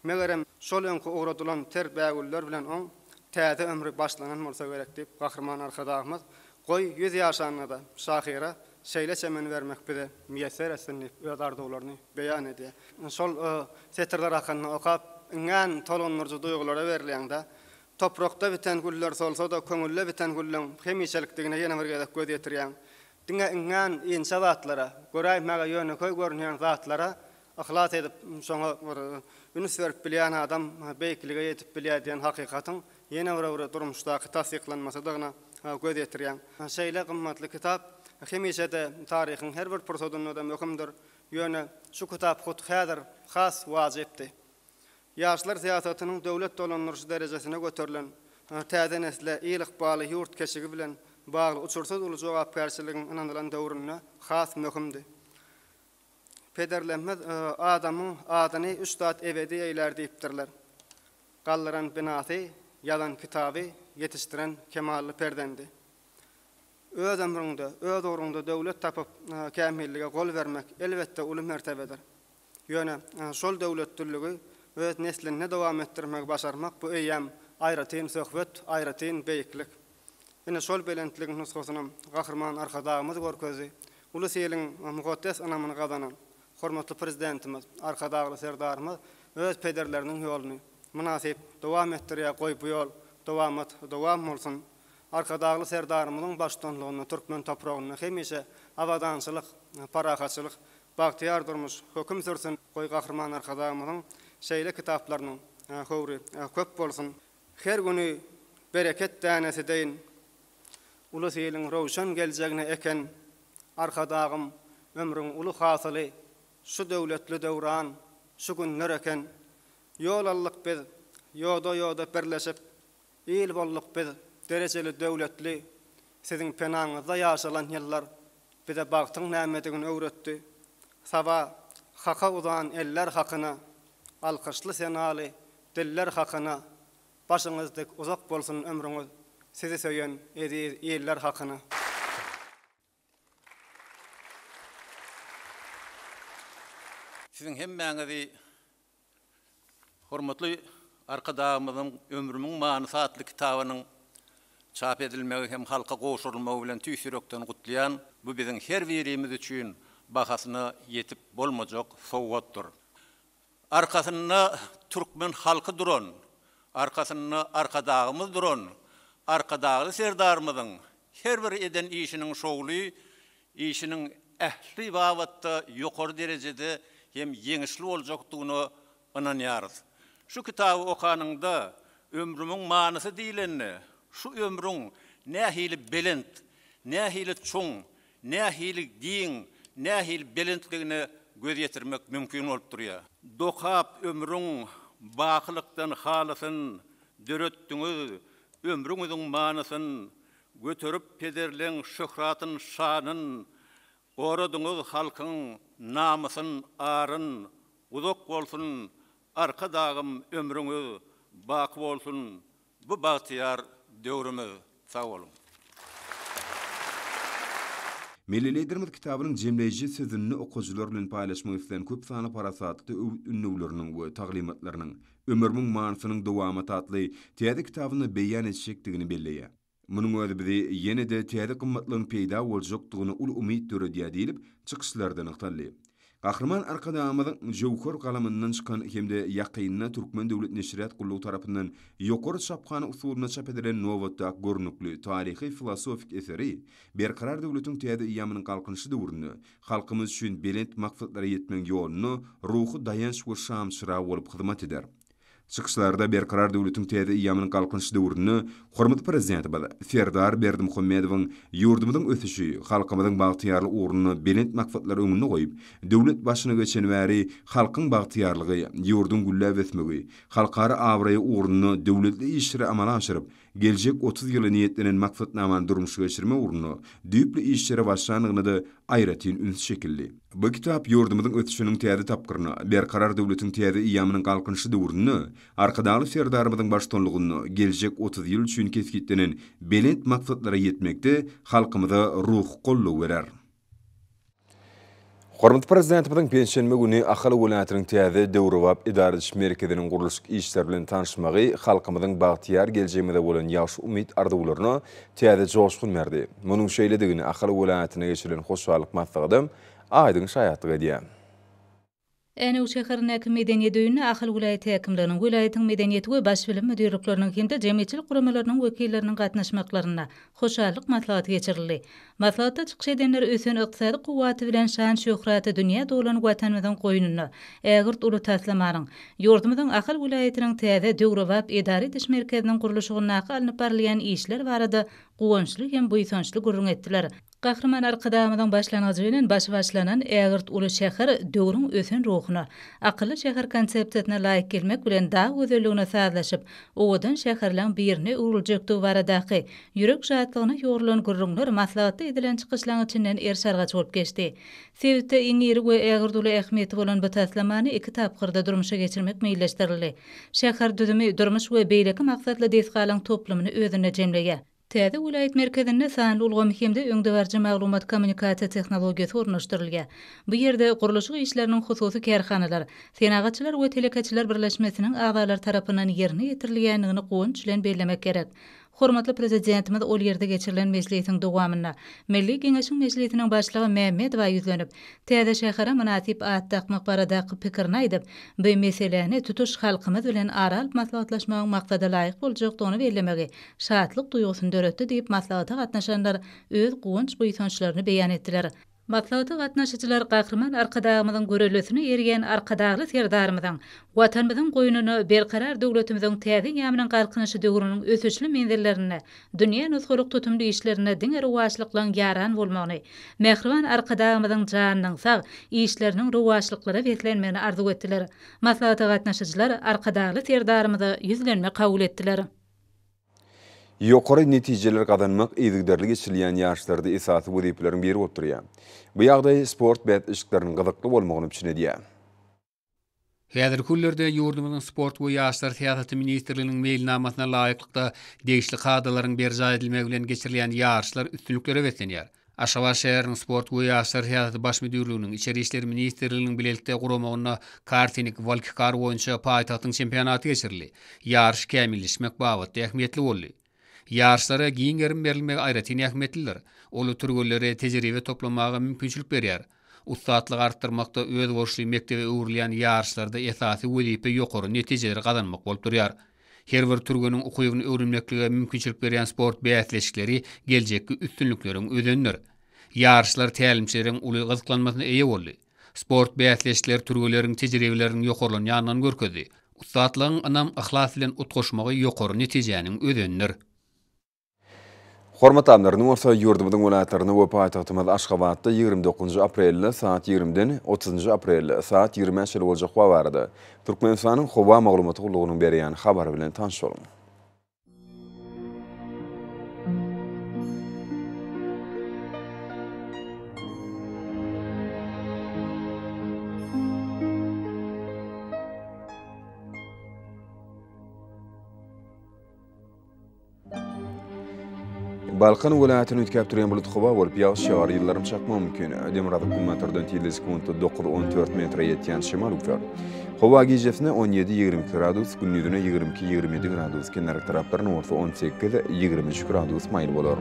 Megerem, şol öňki ugradylan ter bägüller bilen oň täze ömri başlanan bolsa gerek diýip, Gahryman Arkadagymyz, Goý, ýüz ýaşanda-da, şahyra şeýle çemeni bermek bize miýesser etsin diýip, öz arzuwlaryny beýan edýär. Şol setirler hakynda okap, iňňän tolgundyryjy duýgulara berilýäň-dä. Toprakda biten güller solsa-da, köňülde biten gülleň hemişelikdigine ýene bir gezek göz ýetirýäň. Diňe iňňän inçe zatlara, göräýmäge ýönekeý görünýän zatlara yhlas edip, şoňa bir üns berip bilýän adam beýiklige ýetip bilýär diýen hakykatyň ýene bir bir durmuşdaky tassyklanmasydygyna göz ýetirýäň. Şeýle gymmatly kitap hemişe-de taryhyň her bir pursadynda-da möhümdir. Ýöne şu kitap hut häzir has wajypdy. Ýaşlar syýasatynyň döwlet dolandyryşy derejesine göterilen, täze nesle il ykbaly, ýurt keşigi bilen bagly uçursyz uly jogapkärçiligiň ynanylan döwründe has möhümdi. Pederlerimiz Adamyň adyny üç zat ebedi eýlär diýipdirler. Galdyran binasy, ýazan kitaby, ýetişdiren kemally perzendi. Öz ömrüňde, öz ugruňda döwlet tapyp, kämillige gol bermek, elbetde, uly mertebedir. Ýöne şol döwletliligi öz neslinde dowam etdirmegi başarmak bu eýýäm aýratyn söhbet, aýratyn beýiklik. Ine, şol belentligiň nusgasynam Gahryman Arkadagymyz görkezdi. Ulus iliň mukaddes ynamyny gazanan hormatly Prezidentimiz Arkadagly Serdarymyz öz pederleriniň ýoluny mynasyp dowam etdirýär, goý bu ýol dowamat dowam bolsun! Arkadagly Serdarymyzyň baştutanlygynda türkmen topragynda hemişe abadançylyk, parahatçylyk, Bagtyýar durmuş höküm sürsün, goý Gahryman Arkadagymyzyň. Şeýle kitaplarynyň höwri köp bolsun. Her güni bereket dänesi deýin, ulus iliň röwşen geljegine eken Arkadagym, ömrüň uly hasyly şu döwletli döwran, şu günler eken. Ýol aldyk biz, ýoda-ýoda birleşip, Il bolduk biz, derejeli döwletli, Siziň penaňyzda ýaşalan ýyllar Bize bagtyň nämedigini öwretdi. Saba, Haka uzan eller hakyna, Alkyşly senaly diller hakyna, Başyňyz dik uzak bolsun ömrüňiz, Sizi söýen eziz iller hakyna. Siziň hemmäňizi Hormatly Arkadagymyzyň Ömrümiň manysy atly kitabynyň çap edilmegi hem halka gowşurylmagy bilen tüýs ýürekden gutlaýan. Bu biziň her birimiz üçin bahasyna ýetip bolmajak sowgatdyr. Arkasynda türkmen halky duran, arkasynda Arkadagymyz duran Arkadagly Serdarymyzyň her bir eden işiniň şowly, işiniň ähli babatda ýokary derejede hem ýeňişli boljakdygyna ynanýarys. Şu kitaby okanyňda, ömrümiň manysy diýlende, şu ömrüň nähili belent, nähili çuň, nähili giň, nähili belentligine göz ýetirmek mümkin bolup durýar. Dokap ömrüň bakylykdan halysyn, Döretdiňiz ömrüňiziň manysyn, Göterip pederleň şöhratyn, şanyn, Goradyňyz halkyň namysyn, aryn, Uzak bolsun Arkadagym ömrüňiz, Baky bolsun bu bagtyýar döwrümiz. Sag boluň. Milli Liderimiz kitabynyň jemleýji sözünde okyjylar bilen paýlaşmak islän köp sanly parasatly öwüt-ündewleriniň we taglymatlarynyň Ömrümiň manysynyň dowamat atly täze kitabynda beýan etjekdigini belleýär. Munuň özi bizi ýene-de täze gymmatlygyň peýda boljakdygyna uly umyt döredýär diýlip, çykyşlarda nygtaldy. Gahryman Arkadagymyzyň jöwher galamyndan çykan hem-de ýakynda Türkmen döwlet neşirýat gullugy tarapyndan ýokary çaphana usulynda çap edilen nobatdaky görnükli taryhy-filosofik eseri Berkarar döwletiň täze eýýamynyň Galkynyşy döwründe halkymyz üçin belent maksatlara ýetmegiň ýolunda ruhy daýanç we şamçyrag bolup hyzmat eder. Çykyşlarda Berkarar döwletiň täze eýýamynyň Galkynyşy döwründe hormatly Prezidentimiz Serdar Berdimuhamedowyň ýurdumyzyň ösüşi, halkymyzyň bagtyýarlygy ugrunda belent maksatlary öňünde goýup, döwlet başyna geçeni bäri halkyň bagtyýarlygy, ýurduň gülläp ösmegi, halkara abraýy ugrunda döwletli işleri amala aşyryp, geljek 30 ýyla niýetlenen maksatnamany durmuşa geçirmek ugrunda düýpli işlere başlandygyna-da aýratyn üns çekildi. Bu kitap ýurdumyzyň ösüşiniň täze tapgyryna, Berkarar döwletiň täze eýýamynyň Galkynyşy döwründe Arkadagly Serdarymyzyň baştutanlygynda geljek 30 ýyl üçin kesgitlenen belent maksatlara ýetmekde halkymyza ruhy goldaw berer. Hormatly Prezidentimiziň penşenbe güni Ahal welaýatynyň täze döwrebap edara ediş merkeziniň gurluşyk işleri bilen tanyşmagy halkymyzyň bagtyýar geljegimize bolan ýagşy umyt-arzuwlaryna täze joşgun berdi. Munuň şeýledigini Ahal welaýatynda geçirilen hoşallyk maslahatam aýdyň şaýatlyk edýär. Änew şäherindäki Medeniýet öýünde Ahal welaýat häkimliginiň, welaýatyň Medeniýet we Baş bilim müdirlikleriniň hem-de jemgyýetçilik guramalarynyň wekilleriniň gatnaşmaklarynda hoşallyk maslahaty geçirildi. Maslahatda çykyş edenler ösen ykdysady kuwwaty bilen şan-şöhraty dünýä dolan Watanymyzyň goýnunda ägirt uly taslamanyň, ýurdumyzyň Ahal welaýatynyň täze, döwrebap edara ediş merkeziniň gurluşygyndaky alnyp barylýan işler barada guwançly hem buýsançly gürrüň etdiler. Gahryman Arkadagymyzyň başlangyjy bilen başy başlanan ägirt uly şäher döwrüň ösen ruhuna, akylly şäher konsepsiýasyna laýyk gelmek bilen dag gözelligine sazlaşyp, owadan şäherleň birine öwrüljekdigi baradaky ýürek şatlygyna ýugrulan gürrüňler maslahatda edilen çykyşlaň içinden eriş-argaç bolup geçdi. Sebitde iň iri we ägirt uly ähmiýeti bolan bu taslamany iki tapgyrda durmuşa geçirmek meýilleşdirildi. Şäher düzümi durmuş we beýleki maksatly desgalaň toplumyny özünde jemleýär. Täze welaýat merkezinde sanly ulgam hem-de öňdebaryjy maglumat-kommunikasiýa tehnologiýasy ornaşdyrylýar. Bu ýerde gurluşyk işleriniň hususy kärhanalar, Senagatçylar we telekeçiler birleşmesiniň agzalary tarapyndan ýerine ýetirilýändigini guwanç bilen bellemek gerek. Hormatly Prezidentimiz ol ýerde geçirilen mejlisiň dowamynda Milli Geňeşiň Mejlisiniň Başlygy Mämmedowa ýüzlenip, täze şähere mynasyp at dakmak baradaky pikirini aýdyp, bu meseläni tutuş halkymyz bilen ara alyp maslahatlaşmagyň maksada laýyk boljakdygyny bellemegi şatlyk duýgusyny döretdi diýip, maslahata gatnaşanlar öz guwanç-buýsançlaryny beýan etdiler. Maslahata gatnaşyjylar Gahryman Arkadagymyzyň göreldesine eýerýän Arkadagly Serdarymyzyň Watanymyzyň goýnunda Berkarar döwletimiziň täze eýýamynyň Galkynyşy döwrüniň ösüşli menzillerinde dünýä nusgalyk tutumly işlerinde diňe rowaçlyklaryň ýaran bolmagyny, mähriban Arkadagymyzyň janynyň sag, işleriniň rowaçlyklara beslenmegini arzuw etdiler. Maslahata gatnaşyjylar Arkadagly Serdarymyza ýüzlenme kabul etdiler. Ýokary netijeleri gazanmak yzygiderli geçirilýän ýaryşlarda esasy wezipeleriň biri bolup durýar. Bu ýagdaý sport bäsleşikleriniň gyzykly bolmagyny üpjün edýär. Häzirki günlerde ýurdumyzyň Sport we ýaşlar syýasaty ministrliginiň meýilnamasyna laýyklykda degişli kadalaryň berjaý edilmegi bilen geçirilýän ýaryşlar üstünliklere beslenýär. Aşgabat şäheriniň Sport we ýaşlar syýasaty baş müdirliginiň, Içeri işler ministrliginiň bilelikde guramagynda karting, walkikar boýunça paýtagtyň çempionaty geçirildi. Ýaryş kämilleşmek babatda ähmiýetli boldy. Ýaryşlara giň gerim berilmegi aýratyn ähmiýetlidir. Ol türgenlere tejribe toplamaga mümkinçilik berýär. Ussatlygy artdyrmakda özboluşly mekdebe öwrülýän ýaryşlarda esasy wezipe ýokary netijeleri gazanmak bolup durýar. Her bir türgeniň ukybyny öwrenmeklige mümkinçilik berýän sport bäsleşikleri geljekki üstünlikleriň özenidir. Ýaryşlar tälimçileriň uly gyzyklanmasyna eýe boldy. Sport bäsleşikleri türgenleriň tejribeleriniň ýokarlanýandygyny görkezdi. Ussatlygyň ynam, yhlas bilen utgaşmagy ýokary netijäniň özenidir. Hormatly adamlar, indi bolsa ýurdumyzyň welaýatlarynda we paýtagtymyz Aşgabatda 29 aprelde saat 20-den 30 aprelde saat 20-ä çenli boljak howa barada Türkmenistanyň Howa maglumaty gullugynyň berýän habary bilen tanyş boluň. Balkan welaýatyny üýtgäp durýan bulut howa bolup, ýagyş ýagar, ýyldyrym çakmagy mümkin. Demirgazyk günbatardan tizligi sekuntda 9-14 metre ýetýän şemal öwser. Howa gijesine 17-22 gradus, gündizine 22-27 gradus, kenarki taraplaryna bolsa 18-23 gradus maýyl bolar.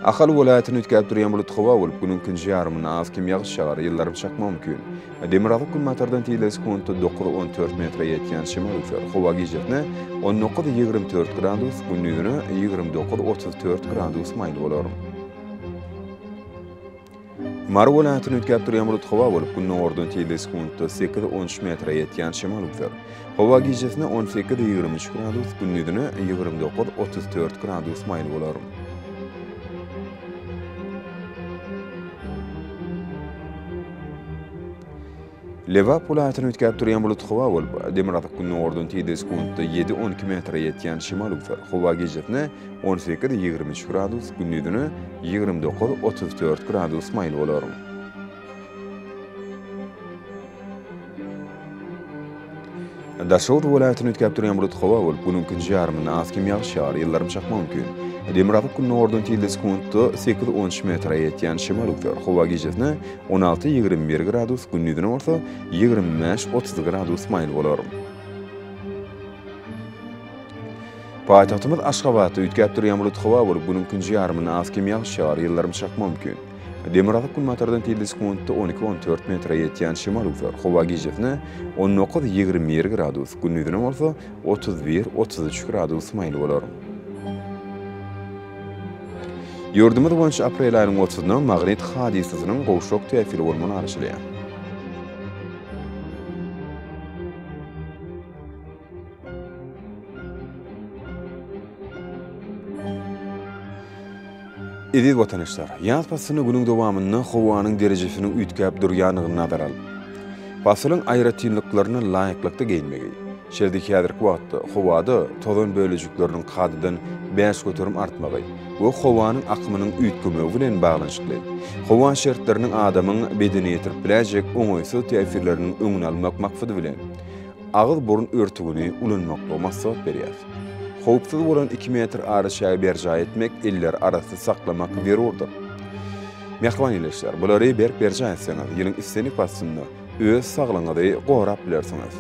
Ahal welaýatyny üýtgäp durýan bulut howa bolup, günüň ikinji ýarymynda az-kem ýagyş ýagar, ýyldyrym çakmagy mümkin. Demirgazyk-günbatardan tizligi sekuntda 9-14 metre ýetýän şemal öwser. Howa gijesine 19-24 gradus, gündizine 29-34 gradus maýyl bolar. Mary welaýatyny üýtgäp durýan bulut howa bolup, gündogardan tizligi sekuntda 8-13 metre ýetýän şemal öwser. Howa gijesine 18-23 gradus, gündizine 29-34 gradus maýyl bolar. Lebap welaýatyny üýtgäp durýan bulut howa bolup, demirgazyk-gündogardan tizligi sekuntda 7-12 metre ýetýän şemal öwser. Howa gijesine 18-23 gradus, gündizine 29-34 gradus maýyl bolar. Daşoguz welaýatyny üýtgäp durýan bulut howa bolup, günüň ikinji ýarymynda az-kem ýagyş ýagar, ýyldyrym çakmagy mümkin. Demirgazyk-gündogardan tizligi sekuntda 8-13 metre ýetýän şemal öwser. Howa gijesine 16-21 gradus, gündizine bolsa 25-30 gradus maýyl bolar. Paýtagtymyz Aşgabatda üýtgäp durýan bulut howa bolup, günüň ikinji ýarymynda az-kem ýagyş ýagar, ýyldyrym çakmagy mümkin. Demirgazyk-günbatardan tizligi sekuntda 12-14 metre ýetýän şemal öwser. Howa gijesine 19-21 gradus, gündizine bolsa 31-33 gradus maýyl bolar. Ýurdumyz boýunça aprel aýynyň otuzynda magnit hadysasynyň gowşak täsiri bolmagyna garaşylýar. Eziz watandaşlar, ýaz paslynda günüň dowamynda howanyň derejesiniň üýtgäp durýandygyny nazara alyp, pasylyň aýratynlyklaryna laýyklykda geýinmegi, şeýle-de häzirki wagtda howada tozan bölejikleriniň kadadan 5% artmagy we howanyň akymynyň üýtgemegi bilen baglanyşykly howa şertleriniň adamyň bedenine ýetirip biläýjek oňaýsyz täsirleriniň öňüni almak maksady bilen, agyz-burun örtügini ulanmaklygy maslahat berýär. Howpsuz bolan iki metr araçägi berjaý etmek, elleri arassa saklamak zerurdyr. Mähriban ildeşler, bulary berk berjaý etseňiz, ýylyň islendik paslynda öz saglygyňyzy gorap bilersiňiz.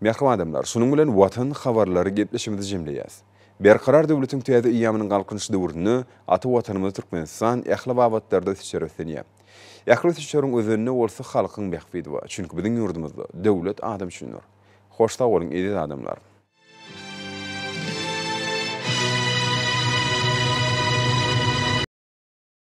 Mähriban adamlar, şunuň bilen Watan habarlary gepleşigimizi jemleýäs. Berkarar döwletiň täze eýýamynyň Galkynyşy döwründe ata Watanymyz Türkmenistan ähli babatlarda ösüşlere beslenýär. Ähli ösüşleriň özeninde bolsa halkyň bähbidi bar. Çünki biziň ýurdumyzda döwlet adam üçindir. Hoş sag boluň eziz adamlar!